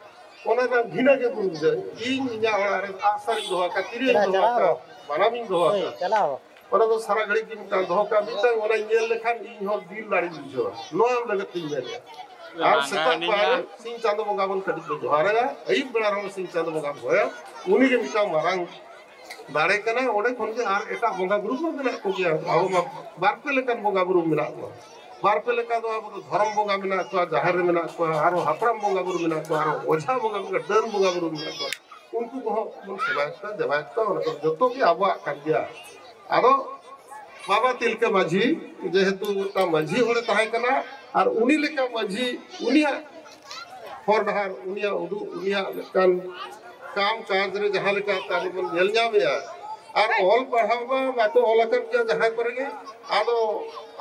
ᱚᱱᱟ ᱨᱮᱱᱟᱜ ᱜᱷᱤᱱᱟᱹ ᱜᱮ ᱵᱚᱱ ᱵᱩᱡᱷᱟᱹᱣᱟ᱾ ᱤᱧ ᱤᱧᱟᱹᱜ ᱚᱲᱟᱜ ᱨᱮ ᱟᱜᱼᱥᱟᱨᱤᱧ ᱫᱚᱦᱚ ᱟᱠᱟᱫ, ᱛᱤᱨᱭᱳᱧ ᱫᱚᱦᱚ ᱟᱠᱟᱫ, ᱵᱟᱱᱟᱢᱤᱧ ᱫᱚᱦᱚ ᱟᱠᱟᱫ, ᱚᱱᱟ ᱫᱚ ᱥᱟᱨᱟ ᱜᱷᱟᱹᱲᱤᱡ ᱜᱮ ᱢᱤᱫᱴᱟᱝ ᱫᱚᱦᱚ ᱠᱟᱜ, ᱢᱤᱫᱴᱟᱝ ᱚᱱᱟᱧ ᱧᱮᱞ ᱞᱮᱠᱷᱟᱱ ᱤᱧ ᱦᱚᱸ ᱫᱤᱞ ᱫᱟᱲᱮᱧ ᱵᱩᱡᱷᱟᱹᱣᱟ᱾ ᱱᱚᱣᱟ ᱞᱟᱹᱜᱤᱫ ᱛᱤᱧ ᱢᱮᱱᱮᱫᱼᱟ᱾ ᱟᱨ ᱥᱮᱛᱟᱜ ᱯᱟᱭᱟᱨ ᱨᱮ ᱥᱤᱧ ᱪᱟᱸᱫᱚ ᱵᱚᱸᱜᱟ ᱵᱚᱱ ᱠᱟᱹᱴᱤᱡ ᱵᱚᱱ ᱡᱚᱦᱟᱨᱟᱭᱟ, ᱟᱹᱭᱩᱵ ᱵᱮᱲᱟ ᱨᱮᱦᱚᱸ ᱥᱤᱧ ᱪᱟᱸᱫᱚ ᱵᱚᱸᱜᱟ ᱵᱚᱱ ᱦᱚᱦᱚᱭᱟ, ᱩᱱᱤ ᱜᱮ ᱢᱤᱫᱴᱟᱝ ᱢᱟᱨᱟᱝ ᱫᱟᱲᱮ ᱠᱟᱱᱟ᱾ ᱚᱸᱰᱮ ᱠᱷᱚᱱ ᱜᱮ ᱟᱨ ᱮᱴᱟᱜ ᱵᱚᱸᱜᱟ ᱵᱩᱨᱩ ᱢᱟ ᱢᱮᱱᱟᱜ ᱠᱚᱜᱮᱭᱟ᱾ ᱟᱵᱚ ᱢᱟ ᱵᱟᱨ ᱯᱮ ᱞᱮᱠᱟᱱ ᱵᱚᱸᱜᱟ ᱵᱩᱨᱩ ᱢᱮᱱᱟᱜ ᱠᱚᱣᱟ, ᱵᱟᱨ ᱯᱮ ᱞᱮᱠᱟ ᱫᱚ ᱟᱵᱚ ᱫᱚ ᱫᱷᱚᱨᱚᱢ ᱵᱚᱸᱜᱟ ᱢᱮᱱᱟᱜ ᱠᱚᱣᱟ, ᱡᱟᱦᱮᱨ ᱨᱮ ᱢᱮᱱᱟᱜ ᱠᱚᱣᱟ, ᱟᱨᱦᱚᱸ ᱦᱟᱯᱲᱟᱢ ᱵᱚᱸᱜᱟ ᱵᱩᱨᱩ ᱢᱮᱱᱟᱜ ᱠᱚᱣᱟ, ᱟᱨᱦᱚᱸ ᱚᱡᱷᱟ ᱵᱚᱸᱜᱟ ᱢᱮᱱᱟᱜ ᱠᱚᱣᱟ, ᱰᱟᱹᱱ ᱵᱚᱸᱜᱟ ᱵᱩᱨᱩ ᱢᱮᱱᱟᱜ ᱠᱚᱣᱟ᱾ ᱩᱱᱠᱩ ᱠᱚᱦᱚᱸ ᱵᱚᱱ ᱥᱮᱵᱟᱭᱮᱫ ᱠᱚᱣᱟ, ᱫᱮᱵᱟᱭᱮᱫ ᱠᱚᱣᱟ, ᱚᱱᱟ ᱠᱚ ᱡᱚᱛᱚ ᱜᱮ ᱟᱵᱚᱣᱟᱜ ᱠᱟᱱ ᱜᱮᱭᱟ᱾ ᱟᱫᱚ ᱵᱟᱵᱟ ᱛᱤᱞᱠᱟᱹ ᱢᱟᱹᱡᱷᱤ ᱡᱮᱦᱮᱛᱩ ᱢᱤᱫᱴᱟᱝ ᱢᱟᱹᱡᱷᱤ ᱦᱚᱲᱮ ᱛᱟᱦᱮᱸ ᱠᱟᱱᱟ, ᱟᱨ ᱩᱱᱤ ᱞᱮᱠᱟ ᱢᱟᱹᱡᱷᱤ, ᱩᱱᱤᱭᱟᱜ ᱦᱚᱨ ᱰᱟᱦᱟᱨ, ᱩᱱᱤᱭᱟᱜ ᱩᱫᱩᱜ, ᱩᱱᱤᱭᱟᱜ ᱢᱤᱫᱴᱟᱝ ᱠᱟᱢ ᱠᱟᱡᱽ ᱨᱮ ᱡᱟᱦᱟᱸ ᱞᱮᱠᱟ ᱟᱵᱚ ᱵᱚᱱ ᱧᱮᱞ ᱧᱟᱢᱮᱜᱼᱟ, ᱟᱨ ᱚᱞ ᱯᱟᱲᱦᱟᱣ ᱢᱟ ᱵᱟᱠᱚ ᱚᱞ ᱟᱠᱟᱫ ᱜᱮᱭᱟ ᱡᱟᱦᱟᱸ ᱠᱚᱨᱮ ᱜᱮ᱾ ᱟᱫᱚ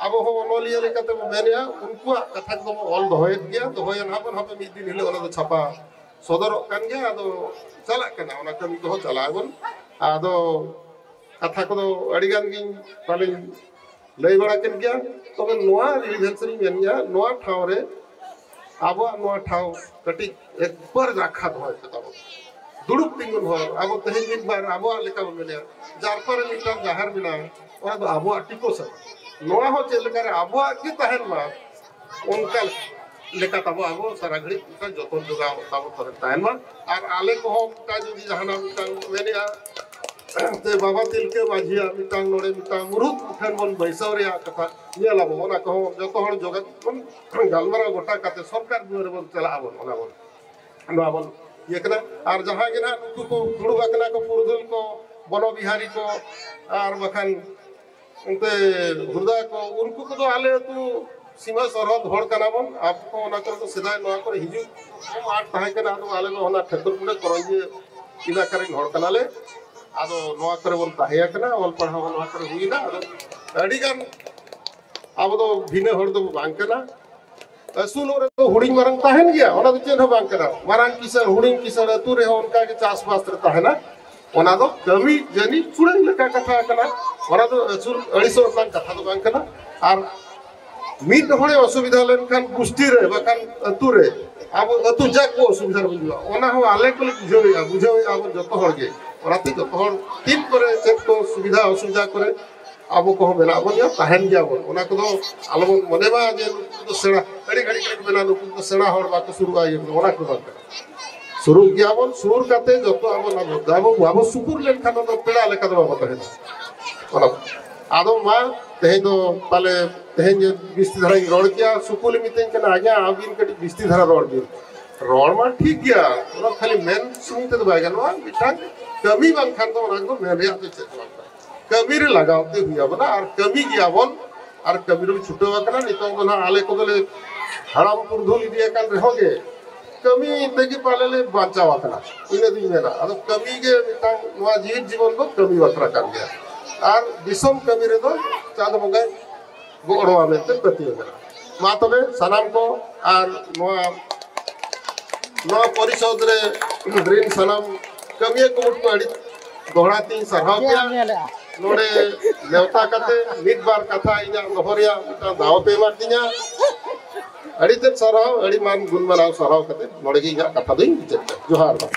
ᱟᱵᱚ ᱦᱚᱸ ᱚᱱᱚᱞᱤᱭᱟᱹ ᱞᱮᱠᱟᱛᱮ ᱵᱚ ᱢᱮᱱᱮᱜᱼᱟ, ᱩᱱᱠᱩᱣᱟᱜ ᱠᱟᱛᱷᱟ ᱠᱚᱫᱚ ᱵᱚ ᱚᱞ ᱫᱚᱦᱚᱭᱮᱫ ᱜᱮᱭᱟ, ᱫᱚᱦᱚᱭᱟ ᱱᱟᱦᱟᱜ ᱵᱚᱱ, ᱦᱟᱯᱮ ᱢᱤᱫ ᱫᱤᱱ ᱦᱤᱞᱳᱜ ᱚᱱᱟ ᱫᱚ ᱪᱷᱟᱯᱟ ᱥᱚᱫᱚᱨᱚᱜ ᱠᱟᱱ ᱜᱮᱭᱟ᱾ ᱟᱫᱚ ᱪᱟᱞᱟᱜ ᱠᱟᱱᱟ, ᱚᱱᱟ ᱠᱟᱹᱢᱤ ᱠᱚᱦᱚᱸ ᱪᱟᱞᱟᱜ ᱟᱵᱚᱱ᱾ ᱟᱫᱚ ᱠᱟᱛᱷᱟ ᱠᱚᱫᱚ ᱟᱹᱰᱤ ᱜᱟᱱ ᱜᱤᱧ ᱯᱟᱞᱮᱧ ᱞᱟᱹᱭ ᱵᱟᱲᱟ ᱠᱮᱫ ᱜᱮᱭᱟ᱾ ᱛᱚᱵᱮ ᱱᱚᱣᱟ ᱨᱤᱞᱤᱵᱷᱮᱱᱥ ᱨᱤᱧ ᱢᱮᱱ ᱜᱮᱭᱟ, ᱱᱚᱣᱟ ᱴᱷᱟᱶ ᱨᱮ ᱟᱵᱚᱣᱟᱜ ᱱᱚᱣᱟ ᱴᱷᱟᱶ ᱠᱟᱹᱴᱤᱡ ᱮᱠᱵᱟᱨ ᱨᱟᱠᱷᱟ ᱫᱚᱦᱚᱭ ᱯᱮ ᱛᱟᱵᱚᱱ᱾ ᱫᱩᱲᱩᱵ ᱛᱤᱸᱜᱩᱱ ᱦᱚᱲ, ᱟᱵᱚ ᱛᱮᱦᱮᱧ ᱢᱤᱫ ᱵᱟᱨ ᱟᱵᱚᱣᱟᱜ ᱞᱮᱠᱟ ᱵᱚᱱ ᱢᱮᱱᱟ, ᱡᱟᱨᱯᱟ ᱨᱮ ᱢᱤᱫᱴᱟᱝ ᱡᱟᱦᱮᱨ ᱢᱮᱱᱟᱜᱼᱟ, ᱚᱱᱟ ᱫᱚ ᱟᱵᱚᱣᱟᱜ ᱴᱤᱠᱟᱹ ᱥᱟᱹᱢᱩᱫ᱾ ᱱᱚᱣᱟ ᱦᱚᱸ ᱪᱮᱫ ᱞᱮᱠᱟᱨᱮ ᱟᱵᱚᱣᱟᱜ ᱜᱮ ᱛᱟᱦᱮᱱ ᱢᱟ, ᱚᱱᱠᱟ ᱞᱮᱠᱟ ᱛᱟᱵᱚ ᱟᱵᱚ ᱥᱟᱨᱟ ᱜᱷᱟᱹᱲᱤᱡ ᱢᱤᱫᱴᱟᱝ ᱡᱚᱛᱚᱱ ᱡᱚᱜᱟᱣ ᱛᱟᱵᱚ ᱛᱟᱦᱮᱱ ᱢᱟ᱾ ᱟᱨ ᱟᱞᱮ ᱠᱚᱦᱚᱸ ᱢᱤᱫᱴᱟᱝ ᱡᱩᱫᱤ ᱡᱟᱦᱟᱱᱟᱜ ᱢᱤᱫᱴᱟᱝ ᱢᱮᱱᱮᱜᱼᱟ, ᱛᱮ ᱵᱟᱵᱟ ᱛᱤᱞᱠᱟᱹ ᱢᱟᱹᱡᱷᱤᱭᱟᱜ ᱢᱤᱫᱴᱟᱝ ᱱᱚᱰᱮ ᱢᱤᱫᱴᱟᱝ ᱢᱩᱨᱩᱫ ᱴᱷᱮᱱ ᱵᱚᱱ ᱵᱟᱹᱭᱥᱟᱹᱣ ᱨᱮᱭᱟᱜ ᱠᱟᱛᱷᱟ ᱧᱮᱞ ᱟᱵᱚ, ᱚᱱᱟ ᱠᱚᱦᱚᱸ ᱡᱚᱛᱚ ᱦᱚᱲ ᱡᱚᱜᱟᱡᱳᱜ ᱵᱚᱱ ᱜᱟᱞᱢᱟᱨᱟᱣ ᱜᱚᱴᱟ ᱠᱟᱛᱮ ᱥᱚᱨᱠᱟᱨ ᱫᱩᱣᱟᱹᱨ ᱨᱮᱵᱚᱱ ᱪᱟᱞᱟᱜ ᱟᱵᱚᱱ, ᱚᱱᱟ ᱵᱚᱱ ᱱᱚᱣᱟ ᱵᱚᱱ ᱤᱭᱟᱹ ᱠᱟᱱᱟ᱾ ᱟᱨ ᱡᱟᱦᱟᱸ ᱜᱮ ᱱᱟᱦᱟᱜ ᱱᱩᱠᱩ ᱠᱚ ᱫᱩᱲᱩᱵ ᱟᱠᱟᱱᱟ ᱠᱚ, ᱯᱩᱨᱩᱫᱷᱩᱞ ᱠᱚ, ᱵᱚᱱᱚ ᱵᱤᱦᱟᱨᱤ ᱠᱚ, ᱟᱨ ᱵᱟᱠᱷᱟᱱ ᱚᱱᱛᱮ ᱦᱩᱨᱫᱟ ᱠᱚ, ᱩᱱᱠᱩ ᱠᱚᱫᱚ ᱟᱞᱮ ᱟᱹᱛᱩ ᱥᱤᱢᱟᱹ ᱥᱚᱨᱦᱚᱫ ᱦᱚᱲ ᱠᱟᱱᱟ ᱵᱚᱱ᱾ ᱟᱵᱚ ᱠᱚ ᱚᱱᱟ ᱠᱚᱨᱮ ᱫᱚ ᱥᱮᱫᱟᱭ ᱱᱚᱣᱟ ᱠᱚᱨᱮ ᱦᱤᱡᱩᱜ ᱟᱨ ᱛᱟᱦᱮᱸ ᱠᱟᱱᱟ᱾ ᱟᱫᱚ ᱟᱞᱮ ᱫᱚ ᱚᱱᱟ ᱴᱷᱟᱹᱠᱩᱨ ᱠᱩᱲᱟᱹ ᱠᱚᱨᱚᱧᱡᱤᱭᱟᱹ ᱮᱞᱟᱠᱟ ᱨᱮᱱ ᱦᱚᱲ ᱠᱟᱱᱟᱞᱮ᱾ ᱟᱫᱚ ᱱᱚᱣᱟ ᱠᱚᱨᱮ ᱵᱚᱱ ᱛᱟᱦᱮᱸ ᱟᱠᱟᱱᱟ, ᱚᱞ ᱯᱟᱲᱦᱟᱣ ᱦᱚᱸ ᱱᱚᱣᱟ ᱠᱚᱨᱮ ᱦᱩᱭᱱᱟ᱾ ᱟᱫᱚ ᱟᱹᱰᱤ ᱜᱟᱱ ᱟᱵᱚ ᱫᱚ ᱵᱷᱤᱱᱟᱹ ᱦᱚᱲ ᱫᱚ ᱵᱟᱝ ᱠᱟᱱᱟ᱾ ᱟᱹᱥᱩᱞᱚᱜ ᱨᱮᱫᱚ ᱦᱩᱰᱤᱧ ᱢᱟᱨᱟᱝ ᱛᱟᱦᱮᱱ ᱜᱮᱭᱟ, ᱚᱱᱟ ᱫᱚ ᱪᱮᱫ ᱦᱚᱸ ᱵᱟᱝ ᱠᱟᱱᱟ᱾ ᱢᱟᱨᱟᱝ ᱠᱤᱥᱟᱹᱬ, ᱦᱩᱰᱤᱧ ᱠᱤᱥᱟᱹᱬ ᱟᱹᱛᱩ ᱨᱮᱦᱚᱸ ᱚᱱᱠᱟ ᱜᱮ ᱪᱟᱥᱵᱟᱥ ᱨᱮ ᱛᱟᱦᱮᱱᱟ᱾ ᱚᱱᱟ ᱫᱚ ᱠᱟᱹᱢᱤ ᱡᱟᱹᱱᱤᱡ ᱠᱩᱲᱟᱹᱭ ᱞᱮᱠᱟ ᱠᱟᱛᱷᱟ ᱠᱟᱱᱟ᱾ ᱚᱱᱟ ᱫᱚ ᱟᱹᱥᱩᱞ ᱟᱹᱲᱤᱥᱚᱜ ᱨᱮᱱᱟᱜ ᱠᱟᱛᱷᱟ ᱫᱚ ᱵᱟᱝ ᱠᱟᱱᱟ᱾ ᱟᱨ ᱢᱤᱫ ᱦᱚᱲᱮ ᱚᱥᱩᱵᱤᱫᱷᱟ ᱞᱮᱱᱠᱷᱟᱱ ᱜᱩᱥᱴᱤ ᱨᱮ ᱵᱟᱠᱷᱟᱱ ᱟᱹᱛᱩ ᱨᱮ ᱟᱵᱚ ᱟᱹᱛᱩ ᱡᱟᱠ ᱵᱚ ᱚᱥᱩᱵᱤᱫᱷᱟ ᱨᱮᱵᱚᱱ ᱧᱩᱨᱩᱜᱼᱟ᱾ ᱚᱱᱟ ᱦᱚᱸ ᱟᱞᱮ ᱠᱚᱞᱮ ᱵᱩᱡᱷᱟᱹᱣᱮᱫᱼᱟ, ᱵᱩᱡᱷᱟᱹᱣᱮᱫᱼᱟ ᱵᱚᱱ ᱡᱚᱛᱚ ᱦᱚᱲ ᱜᱮ᱾ ᱚᱱᱟᱛᱮ ᱡᱚᱛᱚ ᱦᱚᱲ ᱛᱤᱱ ᱠᱚᱨᱮ ᱪᱮᱫ ᱠᱚ ᱥᱩᱵᱤᱫᱷᱟ ᱚᱥᱩᱵᱤᱫᱷᱟ ᱠᱚᱨᱮ ᱟᱵᱚ ᱠᱚᱦᱚᱸ ᱢᱮᱱᱟᱜ ᱵᱚᱱ ᱜᱮᱭᱟ, ᱛᱟᱦᱮᱱ ᱜᱮᱭᱟ ᱵᱚᱱ᱾ ᱚᱱᱟ ᱠᱚᱫᱚ ᱟᱞᱚᱵᱚᱱ ᱢᱚᱱᱮ ᱢᱟ ᱡᱮ ᱱᱩᱠᱩ ᱫᱚ ᱥᱮᱬᱟ, ᱟᱹᱰᱤ ᱜᱷᱟᱹᱲᱤᱡ ᱜᱷᱟᱹᱲᱤᱡ ᱠᱚ ᱢᱮᱱᱟ ᱱᱩᱠᱩ ᱫᱚ ᱥᱮᱬᱟ ᱦᱚᱲ ᱵᱟᱠᱚ ᱥᱩᱨᱩᱜᱼᱟ, ᱤᱭᱟᱹ ᱠᱚᱫᱚ, ᱚᱱᱟ ᱠᱚᱫᱚ ᱵᱟᱝ ᱠᱟᱱᱟ᱾ ᱥᱩᱨᱩᱜ ᱜᱮᱭᱟ ᱵᱚᱱ, ᱥᱩᱨ ᱠᱟᱛᱮ ᱡᱚᱛᱚ ᱟᱵᱚ, ᱟᱵᱚ, ᱟᱵᱚ ᱵᱟᱵᱚ ᱥᱩᱯᱩᱨ ᱞᱮᱱᱠᱷᱟᱱ ᱫᱚ ᱯᱮᱲᱟ ᱞᱮᱠᱟ ᱫᱚ ᱵᱟᱵᱚ ᱛᱟᱦᱮᱱᱟ᱾ ᱚᱱᱟ ᱟᱫᱚ ᱢᱟ ᱛᱮᱦᱮᱧ ᱫᱚ ᱯᱟᱞᱮ ᱛᱮᱦᱮᱧ ᱡᱮ ᱵᱤᱥᱛᱤ ᱫᱷᱟᱨᱟᱧ ᱨᱚᱲ ᱠᱮᱭᱟ, ᱥᱩᱠᱩᱞᱤ ᱢᱤᱛᱟᱹᱧ ᱠᱟᱱᱟ, "ᱟᱡᱟ, ᱟᱹᱵᱤᱱ ᱠᱟᱹᱴᱤᱡ ᱵᱤᱥᱛᱤ ᱫᱷᱟᱨᱟ ᱨᱚᱲ ᱵᱤᱱ᱾" ᱨᱚᱲ ᱢᱟ ᱴᱷᱤᱠ ᱜᱮᱭᱟ, ᱚᱱᱟ ᱠᱷᱟᱹᱞᱤ ᱢᱮᱱ ᱥᱩᱢᱩᱝ ᱛᱮᱫᱚ ᱵᱟᱭ ᱜᱟᱱᱚᱜᱼᱟ᱾ ᱢᱤᱫᱴᱟᱝ ᱠᱟᱹᱢᱤ ᱵᱟᱝᱠᱷᱟᱱ ᱫᱚ ᱚᱱᱟ ᱠᱚᱫᱚ ᱢᱮᱱ ᱨᱮᱭᱟᱜ ᱫᱚ ᱪᱮᱫ ᱦᱚᱸ ᱵᱟᱝ ᱠᱟᱱᱟ᱾ ᱠᱟᱹᱢᱤ ᱨᱮ ᱞᱟᱜᱟᱣ ᱛᱮ ᱦᱩᱭ ᱟᱵᱚᱱᱟ ᱟᱨ ᱠᱟᱹᱢᱤ ᱜᱮᱭᱟᱵᱚᱱ ᱟᱨ ᱠᱟᱹᱢᱤ ᱨᱮᱵᱚᱱ ᱪᱷᱩᱴᱟᱹᱣ ᱟᱠᱟᱱᱟ᱾ ᱱᱤᱛᱚᱝ ᱫᱚ ᱱᱟᱦᱟᱜ ᱟᱞᱮ ᱠᱚᱫᱚᱞᱮ ᱦᱟᱲᱟᱢ ᱯᱩᱨᱫᱷᱩᱞ ᱤᱫᱤ ᱟᱠᱟᱱ ᱨᱮᱦᱚᱸ ᱜᱮ ᱠᱟᱹᱢᱤ ᱛᱮᱜᱮ ᱯᱟᱞᱮ ᱞᱮ ᱵᱟᱧᱪᱟᱣ ᱟᱠᱟᱱᱟ, ᱤᱱᱟᱹ ᱫᱩᱧ ᱢᱮᱱᱟ᱾ ᱟᱫᱚ ᱠᱟᱹᱢᱤ ᱜᱮ ᱢᱤᱫᱴᱟᱝ ᱱᱚᱣᱟ ᱡᱤᱣᱤᱫ ᱡᱤᱵᱚᱱ ᱫᱚ ᱠᱟᱹᱢᱤ ᱵᱟᱠᱷᱨᱟ ᱠᱟᱱ ᱜᱮᱭᱟ᱾ ᱟᱨ ᱫᱤᱥᱚᱢ ᱠᱟᱹᱢᱤ ᱨᱮᱫᱚ ᱪᱟᱸᱫ ᱵᱚᱸᱜᱟᱭ ᱜᱚᱲᱚᱣᱟ ᱢᱮᱱᱛᱮ ᱯᱟᱹᱛᱭᱟᱹᱣ ᱢᱮᱱᱟᱜᱼᱟ᱾ ᱢᱟ ᱛᱚᱵᱮ ᱥᱟᱱᱟᱢ ᱠᱚ ᱟᱨ ᱱᱚᱣᱟ, ᱱᱚᱣᱟ ᱯᱚᱨᱤᱥᱚᱫᱽ ᱨᱮ ᱨᱤᱱ ᱥᱟᱱᱟᱢ ᱠᱟᱹᱢᱤᱭᱟᱹ ᱠᱚ ᱢᱩᱴ ᱠᱚ ᱟᱹᱰᱤ ᱫᱚᱦᱲᱟ ᱛᱤᱧ ᱥᱟᱨᱦᱟᱣ ᱯᱮᱭᱟ᱾ ᱱᱚᱰᱮ ᱱᱮᱣᱛᱟ ᱠᱟᱛᱮ ᱢᱤᱫ ᱵᱟᱨ ᱠᱟᱛᱷᱟ ᱤᱧᱟᱹᱜ ᱫᱚᱦᱚ ᱨᱮᱭᱟᱜ ᱢᱤᱫᱴᱟᱝ ᱫᱟᱣ ᱯᱮ ᱮᱢᱟᱫ ᱫᱤᱧᱟ᱾ ᱟᱹᱰᱤ ᱛᱮᱫ ᱥᱟᱨᱦᱟᱣ, ᱟᱹᱰᱤ ᱢᱟᱱ ᱜᱩᱱ ᱢᱟᱱᱟᱣ ᱥᱟᱨᱦᱟᱣ ᱠᱟᱛᱮ ᱱᱚᱰᱮ ᱜᱮ ᱤᱧᱟᱹᱜ ᱠᱟᱛᱷᱟ ᱫᱚᱧ ᱢᱩᱪᱟᱹᱫ ᱮᱫᱟ᱾ ᱡᱚᱦᱟᱨ ᱵᱟᱝ᱾